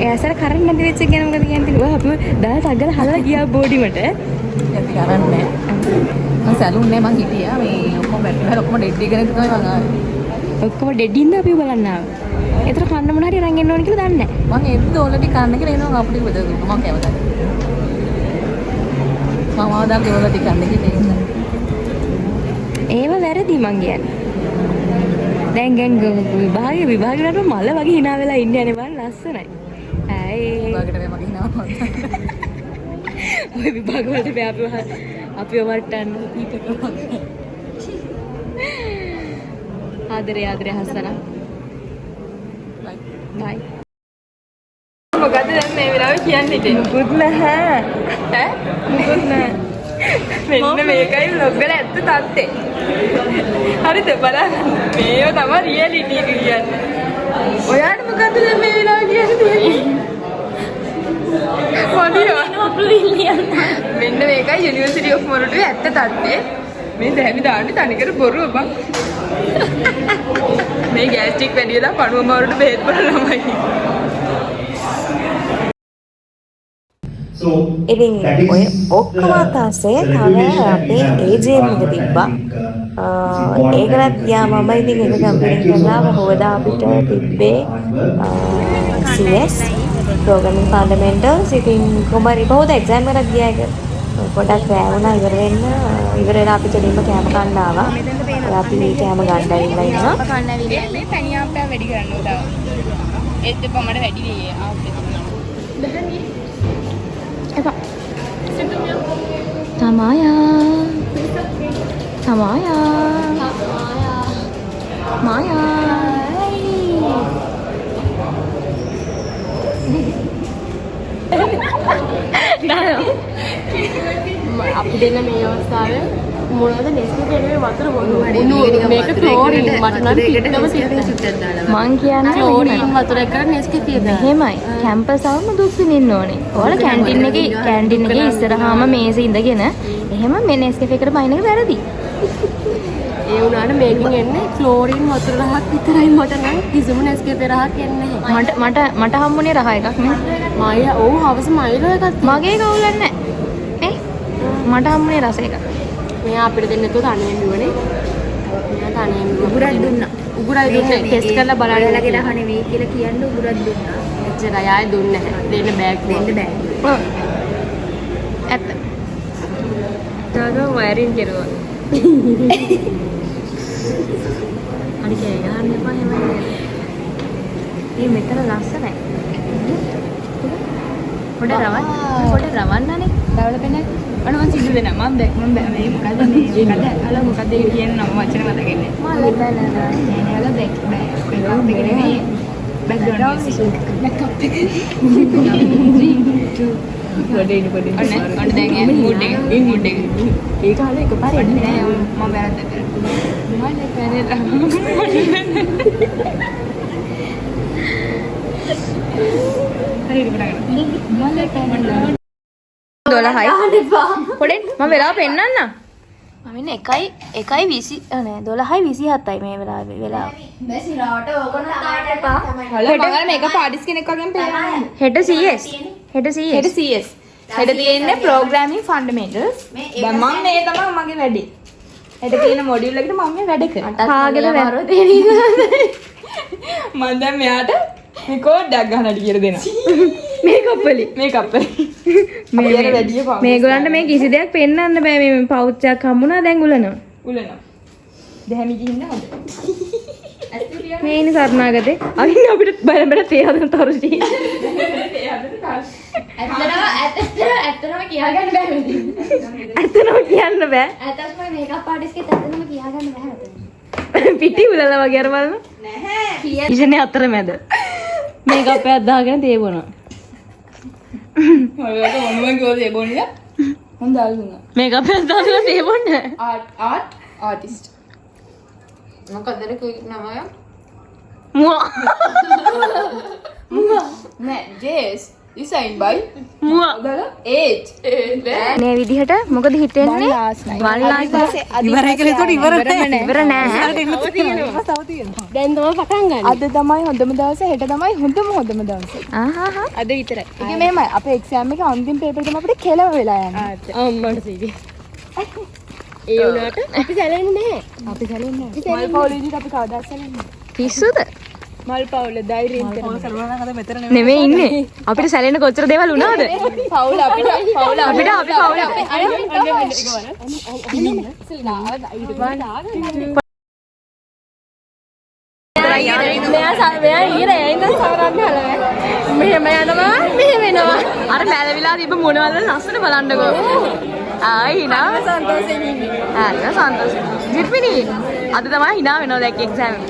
Speaker 2: ඒ ආසර කරන්නේ නැති වෙච්ච එක ගැන මොකද කියන්න තියෙන්නේ? ඔයා අපිව දාලා ටග්ගල හදලා ගියා බෝඩිමට.
Speaker 8: ඇති කරන්නේ මං සැලුන් නෑ මං හිටියා මේ ඔක්කොම බැටරි වල ඔක්කොම ඩෙඩ් එකනේ තමයි මං ආවේ.
Speaker 2: ඔක්කොම ඩෙඩ් ඉඳ අපිව බලන්න ආවා. ඒතර කන්න මොන හරි අරන් එන්න ඕන කියලා දන්නේ නැහැ.
Speaker 8: මං එද්ද ඕල ටික කන්න කියලා එනවා අපිට බෙදලා දුන්නා මං කැමති. මං ආව දාලා ඕල ටික කන්න කියලා එනවා.
Speaker 2: ඒව වැරදි මං කියන්නේ. දැන් දැන් විභාගේ විභාගේ වලට මල වගේ hina වෙලා ඉන්නේ අනේ බලන්න ලස්සනයි. ඇයි
Speaker 8: විභාගෙට මේ මගේ හිනාව
Speaker 2: ඔය විභාග වලට බෑ අපිව අපිව වට්ටන්න. ආදරේ ආදරේ හසන. බයි.
Speaker 3: මොකද්ද දැන් මේ වෙලාවේ කියන්න හිතෙන්නේ?
Speaker 7: මුකුත් නැහැ.
Speaker 3: ඈ?
Speaker 7: මුකුත් නැහැ.
Speaker 3: මෙන්න මේකයි ව්ලොග් වල ඇත්ත තත්ත්වේ. හරිද බලන්න. මේව තමයි රියැලිටි එක කියන්නේ. ඔයාට මොකද්ද දැන් මේ වෙලාවේ කියන්න තියෙන්නේ? මොනියෝ. මෙන්න මේකයි යුනිවර්සිටි ඔෆ් මොරටුවේ ඇත්ත තත්ත්වේ. මේ දැහැමි දාන්නේ තනිකර බොරුව බං. මේ ගෑස්ට්‍රික් වැඩි වෙලා පණුව මාරුට බෙහෙත් බොන ළමයි.
Speaker 7: ඉතින් ඔය ඔක්කොම අතස්සේ තව අපේ AGM එක තිබ්බා. ඒකටත් ගියා මම. ඉතින් ඒක කම්ප්ලීට් කරලා බහුවදා අපිට තිබ්බේ CS programming fundamentals. ඉතින් කොහොම හරි බහුවදා එක්සෑම් එකක් ගියා ඒක. පොඩක් රෑ වුණා ඉවර වෙන්න. ඉවර වෙලා අපි කෙලින්ම කෑම කන්න ආවා. ඔය අපි කෑම ගන්න ඇවිල්ලා ඉන්නවා.
Speaker 3: මේ පැණි ආප්පය වැඩි කරන්න උදාව. ඒත් එපා මට වැඩි වෙයි ආප්පේ.
Speaker 2: තමායා තමායා මායා
Speaker 6: අපි දෙන්න මේ අවස්ථාවේ මොනවද නෙස්කැෆේ නෙමෙයි වතුර බොන්නේ. මේක ක්ලෝරින් මට නම් පිටම සිද්ධ.
Speaker 2: මං කියන්නේ
Speaker 6: ක්ලෝරින් වතුර එක නෙස්කැෆේ දාලා.
Speaker 2: එහෙමයි කැම්පස් අවම දුක් විඳින්න ඕනේ. ඔයාලා කැන්ටින් එකේ ඉස්සරහාම මේසෙ ඉඳගෙන එහෙම මේ නෙස්කැෆේ එකට බයින එක වැරදි.
Speaker 6: ඒ වුණාට මේකෙන් එන්නේ ක්ලෝරින් වතුර රහක් විතරයි මට නම් කිසිම නෙස්කැෆේ රහක් එන්නේ නැහැ.
Speaker 2: මට මට මට හම්බුනේ රහ එකක් නේ.
Speaker 6: මයි ඔව් හවස මයිලෝ එකක් තියෙනවා.
Speaker 2: මගේ කවුලක් නැහැ. නේ? මට හම්බුනේ රස එකක්.
Speaker 6: මෙයා අපිට දෙන්න නැතුව තනියෙන් බිව්වනේ. මෙයා තනියෙන් බිව්වා. උගුරක් දුන්නා. උගුරයි දුන්නේ. ටෙස්ට් කරලා බලන්න.
Speaker 4: ඔයාලගේ රහ නෙවෙයි කියලා කියන්න උගුරක් දුන්නා.
Speaker 6: එච්චරයි ආයේ දුන්නේ නැහැ. දෙන්න බෑ කිව්වා.
Speaker 4: දෙන්න බෑ කිව්වා.
Speaker 2: ඇත්ත. තාම වයරින් කෙරුවා. හරි කෑ ගහන්න එපා එහෙම නේද? මේ මෙතන ලස්සනයි. පොඩ රවන්න පොඩ රවන්නනේ.
Speaker 3: දවල පෙන්න ඔන්න මං සිද්ධ දෙනවා. මං දැන් මං මේ මොකද්ද මේ මොකද්ද අල මොකද්ද ඒක කියන නම වචන මතක නෑ.
Speaker 2: මල පැනලා.
Speaker 3: නෑ නෑ අල බැක් බැක් එක නෙමෙයි. Background music. බැක්අප් එක. 3 2
Speaker 6: පොඩි ඉන්න පොඩි.
Speaker 3: ඔන්න ඔන්න දැන් යන්නේ මූඩ් එක මූඩ් එක.
Speaker 6: ඒක අහලා එකපාර
Speaker 3: ඔන්න
Speaker 6: එන්නේ
Speaker 3: නෑ මම වැරද්දක් කරා. මල පැනලා. හරි ඉතින් පටන් ගන්න. මල පැනලා.
Speaker 2: 12යි. පොඩෙන් මම වෙලාව පෙන්නන්න. මම ඉන්නේ 1යි 1යි 20 නෑ 12යි 27යි මේ වෙලාවේ වෙලාව.
Speaker 3: හලෝ මම අර මේකප් ආටිස්ට් කෙනෙක් වගේම පේනවා.
Speaker 2: හෙට CS. හෙට CS.
Speaker 3: හෙට CS. හෙට තියෙන්නේ ප්‍රෝග්‍රෑමින් ෆන්ඩමෙන්ටල්ස්. දැන් මම මේ තමයි මගේ වැඩේ. හෙට තියෙන මොඩියුල් එකට මම මේ වැඩ කරන්නේ.
Speaker 2: කාගෙද වැරදි?
Speaker 3: මම දැන් මෙයාට මේ කෝඩ් එකක් ගහන්නට කියලා දෙනවා.
Speaker 2: මේකප් වලින්.
Speaker 3: මේකප් වලින්. අපි අර වැඩිය පාවිච්චි
Speaker 2: මේගොල්ලන්ට මේ කිසි දෙයක් පෙන්වන්න බෑ. මේ පවුච් එකක් හම්බුණා දැන් උලනවා.
Speaker 3: උලනවා. දැහැමි ගිහින් හොඳ.
Speaker 2: මේ ඉන්නේ සරණාගතේ. අවින් අපිට බල බල තේ හදන තරුෂි.
Speaker 5: ඇත්තටම කියාගන්න බෑ මෙතන.
Speaker 2: ඇත්තටම කියන්න බෑ.
Speaker 4: ඇත්තටම මේකප් ආටිස්ට් කෙනෙක් ඇත්තටම කියාගන්න බෑ මෙතන.
Speaker 2: පිටි උලලා වගේ අර බලන්න.
Speaker 3: නැහැ.
Speaker 2: ඉෂනේ අතරමැද. මේකප් එකක් දාගෙන තේ බොනවා.
Speaker 3: ඔයාලට මොනම කිව්වද ඒ බොන්නේ? මම දාලා දුන්නා.
Speaker 2: මේකප් එකක් දාගෙන තේ බොන්න.
Speaker 3: Art art artist.
Speaker 5: මොකද්ද නේ නම ඔය?
Speaker 2: මුවා.
Speaker 3: නෑ ජේස් ඩිසයින් බයි
Speaker 2: මුවා.
Speaker 3: දාලා 8.
Speaker 2: මේ විදිහට මොකද හිතෙන්නේ? වන් ලාස්ට්
Speaker 8: ඉවරයි කියලා හිතුවට ඉවර නෑ.
Speaker 2: ඉවර නෑ.
Speaker 5: දැන් තමයි පටන් ගන්න.
Speaker 3: අද තමයි හොඳම දවස, හෙට තමයි හොඳම හොඳම දවස.
Speaker 2: ආහා.
Speaker 3: අද විතරයි. ඒක මෙහෙමයි. අපේ එක්සෑම් එකේ අන්තිම පේපර් තමයි අපිට කෙලව වෙලා යන්නේ.
Speaker 5: අම්මට සීරියස්. ඒ වුණාට අපි සැලෙන්නේ නැහැ.
Speaker 3: අපි සැලෙන්නේ නැහැ. මල් පවුල විදිහට අපි කවදා සැලෙන්නේ නැහැ.
Speaker 2: පිස්සුද?
Speaker 3: මල් පවුල ධෛර්යයෙන් කරමු.
Speaker 2: නෙමෙයි ඉන්නේ. අපිට සැලෙන්න කොච්චර දේවල් වුණාද?
Speaker 3: පවුල අපිට පවුල
Speaker 2: අපිට අපි පවුල මෙයා මෙයා ඊර ඉඳන් සවරන්න හලව. මෙහෙම යනවා මෙහෙම එනවා. අර මැලවිලා තිබ්බ මොනවද ලස්සන බලන්නකෝ. ආයි හිනා සන්තෝෂෙන් ඉන්නේ. ආ හිනා සන්තෝෂෙන්. ජිත්මිනි අද තමයි හිනා වෙනවා දැක්ක එක්සෑම් එක.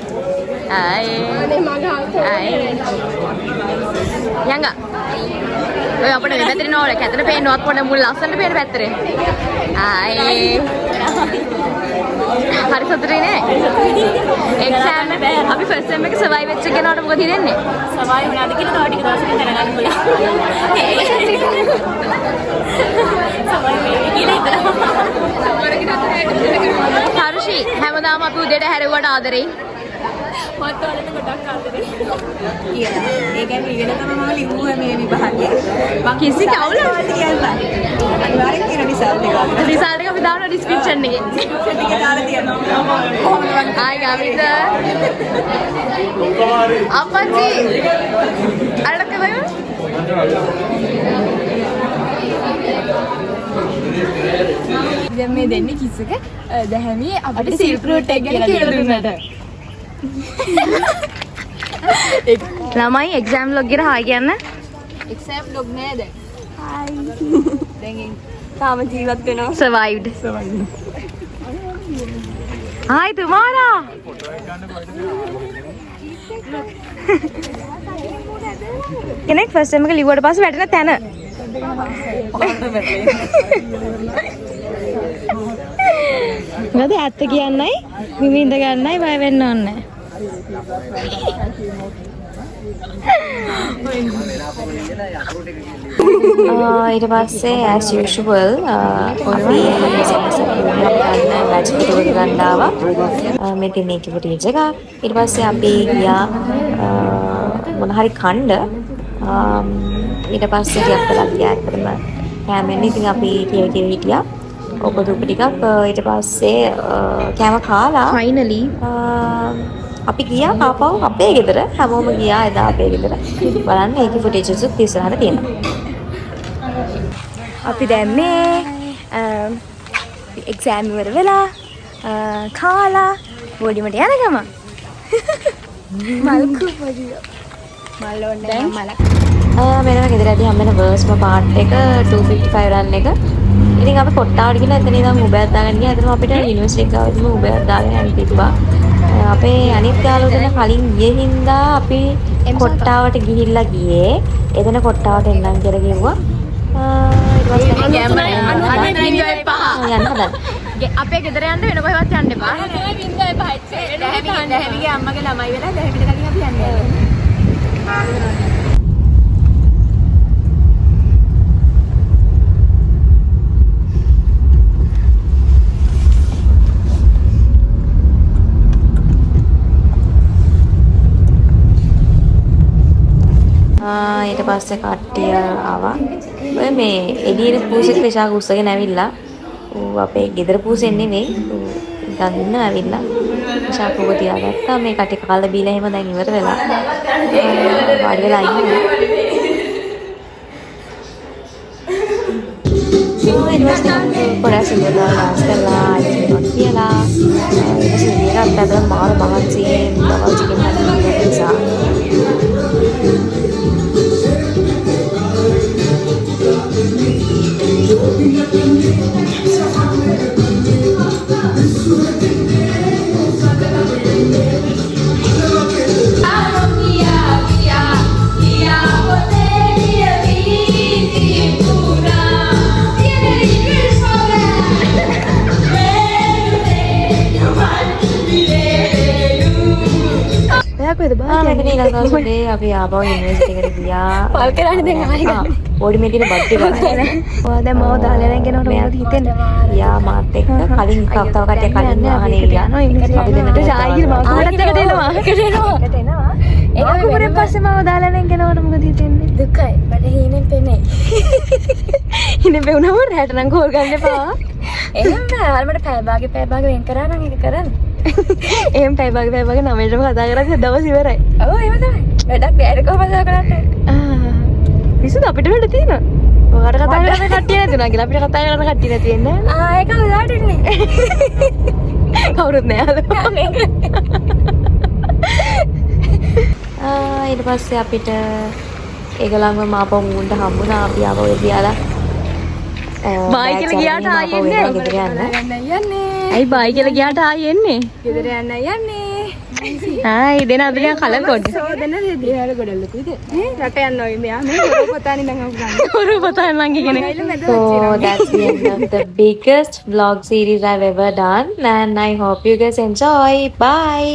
Speaker 2: ආයි. අනේ මග ආයි. යංගා. ඔය අපිට මේ පැත්තේ නෝල කැතට පේනවත් පොඩ මුල් ලස්සනට පේන පැත්තට. ආයි. හරි සතුටුයි නේ? එක්සෑම් එක අපි ෆස්ට් සෙම් එක සර්වයිව් වෙච්ච කෙනාට මොකද හිතෙන්නේ?
Speaker 6: සර්වයිව් වුණාද කියලා තව ටික දවසකින් දැනගන්න පුළුවන්. සර්වයිව් වෙවි කියලා හිතනවා.
Speaker 2: හර්ෂි හැමදාම අපි උදේට හැරෙව්වට ආදරෙයි.
Speaker 6: මත් ඔයාලට ගොඩක් ආදරේ.
Speaker 8: කියලා. ඒ කියන්නේ ඉගෙන තමයි මම ලිව්වේ මේ විභාගේ. මං
Speaker 2: කිසි කවුලක්
Speaker 8: කියන්න. අනිවාර්යෙන් කියන රිසල්ට් එක.
Speaker 2: රිසල්ට් එක අපි දානවා ඩිස්ක්‍රිප්ෂන් එකේ.
Speaker 8: ඩිස්ක්‍රිප්ෂන් එකේ දාලා තියෙනවා. කොහොමද මං
Speaker 2: ආයි ගමිත. අප්පච්චි අරක බලන්න.
Speaker 3: දැන් මේ දෙන්නේ කිස් එක දැහැමි අපිට සිල්ක් රූට් එක ගැන කියලා දුන්නට.
Speaker 2: ළමයි එක්සෑම් ලොග් එකට හායි කියන්න.
Speaker 3: එක්සෑම් ලොග් නෑ දැන්. හායි. දැන් තාම ජීවත් වෙනවා.
Speaker 2: Survived. Hi තුමාරා. කෙනෙක් ෆස්ට් ටයිම් එක ලිව්වට පස්සේ වැටෙන තැන. මොකද ඇත්ත කියන්නයි විඳින්න ගන්නයි බය වෙන්න ඕනේ.
Speaker 7: ඊට පස්සේ as usual අපි සෙමෙස්ටර් ගන්න බැච් ෆොටෝ එක ගන්න ආවා. මේ තියෙන ඒකේ ෆුටේජ් එක. ඊට පස්සේ අපි ගියා මොන හරි කන්න. ඊට පස්සේ ටිකක් වෙලා ගියා ඇත්තටම කෑම එන්න. ඉතින් අපි කියව කියව හිටියා. ඔක දුක ටිකක් ඊට පස්සේ කෑම කාලා
Speaker 2: ෆයිනලි
Speaker 7: අපි ගියා ආපහු අපේ ගෙදර. හැමෝම ගියා එදා අපේ ගෙදර. බලන්න ඒකේ ෆුටේජස් උත් ඉස්සරහට තියෙනවා.
Speaker 2: අපි දැන් මේ එක්සෑම් ඉවර වෙලා කාලා බෝඩිමට යන ගමන්.
Speaker 3: මල් කුමරියෝ. මල් ඕනේ නැහැ මලක්.
Speaker 1: මෙන්න ගෙදරදී හම්බෙන වර්ස්ම පාර්ට් එක 255 රන් එක. ඉතින් අපි කොට්ටාවට ගිහලා එතන ඉඳන් උබයක් දාගෙන ගියා. එතනම අපිට යුනිවර්සිටි එක ගාවදීම උබයක් දාගෙන යන්න තිබ්බා. අපේ අනිත් යාළුවෝ දෙන්න කලින් ගිය හින්දා අපි කොට්ටාවට ගිහිල්ලා ගියේ. එතන කොට්ටාවට එන්නම් කියලා කිව්වා. ඊට පස්සේ යන්න හදන්න.
Speaker 2: අපේ ගෙදර යන්න වෙන කොහෙවත් යන්න එපා.
Speaker 3: දැහැමිගේ අම්මගේ ළමයි වෙලා දැහැමිට කලින් අපි යන්නේ.
Speaker 1: ඊට පස්සේ කට්ටිය ආවා. ඔය මේ එළියේ පූසෙක් විශාක උස්සගෙන ඇවිල්ලා. ඌ අපේ ගෙදර පූසෙන් නෙමෙයි. ඌ නිකන් ඉන්න ඇවිල්ලා. විශාක ඌව තියාගත්තා. මේ කට්ටිය කාලා බීලා එහෙම දැන් ඉවර වෙලා. වාඩි වෙලා ඉන්නවා. ඊට පස්සේ පොඩක් සිංගල් ඩාන්ස් කරලා අයිස්ක්‍රීම් එකක් කියලා. ඊට පස්සේ මේකත් අතර මාර මහන්සියෙන් දවල් චිකන් හදන්න නිසා. මෙතන ඊළඟ දවසේ අපි ආපහු යුනිවර්සිටි එකට ගියා.
Speaker 2: පල් කරන්නේ දැන් ආයෙ ගන්න.
Speaker 1: බෝඩි මේ තියෙන බඩ් ටික බලන්න.
Speaker 2: ඔයා දැන් මාව දාලා යන කෙනාට මොකද හිතෙන්නේ?
Speaker 1: ගියා මාත් එක්ක කලින් තව කට්ටිය කලින් වාහනේ ගියා. අපි දෙන්නට
Speaker 2: ආයෙ ගිහලා මාව කොහොමද එකට එනවා? එකට එනවා. එකට එනවා. ඒක කුමරෙන් පස්සේ මාව දාලා යන කෙනාට මොකද හිතෙන්නේ?
Speaker 4: දුකයි. මට හීනෙන් පෙනෙයි.
Speaker 2: හීනෙන් පෙවුනම රැට නම් කෝල් ගන්න එපා.
Speaker 4: එහෙම නෑ. ඔයාලා මට පැය භාගෙ පැය භාගෙ වෙන් කරා නම් ඒක කරන්න.
Speaker 2: එහෙම පැය භාගෙ පැය භාගෙ නවයටම කතා කරලා දවස් ඉවරයි.
Speaker 4: ඔව් එහෙම තමයි. වැඩක් නෑ ඒක කොහොමද කරන්නේ?
Speaker 2: විසුදු අපිට වැඩ තියෙනවා. ඔයාට කතා කරන්න කට්ටිය නැතුණා කියලා අපිට කතා කරන්න කට්ටිය නැති වෙන්නේ නෑ.
Speaker 4: ආ ඒක උදාට ඉන්නේ.
Speaker 2: කවුරුත් නෑ අද.
Speaker 1: ඊට පස්සේ අපිට ඒගොල්ලන්ව ආපහු මුන්ට හම්බුණා. අපි ආපහු ඒ තියාලා
Speaker 2: බායි කියලා ගියාට ආයෙ එන්නේ.
Speaker 1: ගෙදර යන්න.
Speaker 3: යන්නේ.
Speaker 2: ඇයි බායි කියලා ගියාට ආයෙ එන්නේ?
Speaker 3: ගෙදර යන්න යන්නේ.
Speaker 2: ආයි දෙන අද නිකන් කලකොඩ.
Speaker 3: සෝදන දෙවියන් ගොඩ ලොකුයිද? ඈ රට යන්න ඔය මෙයා මේ හොරු පොතානේ නම් අහු ගන්න.
Speaker 2: හොරු පොතානේ නම් ඉගෙන.
Speaker 1: So that's the end of the biggest vlog series I've ever done, and I hope you guys enjoy. Bye.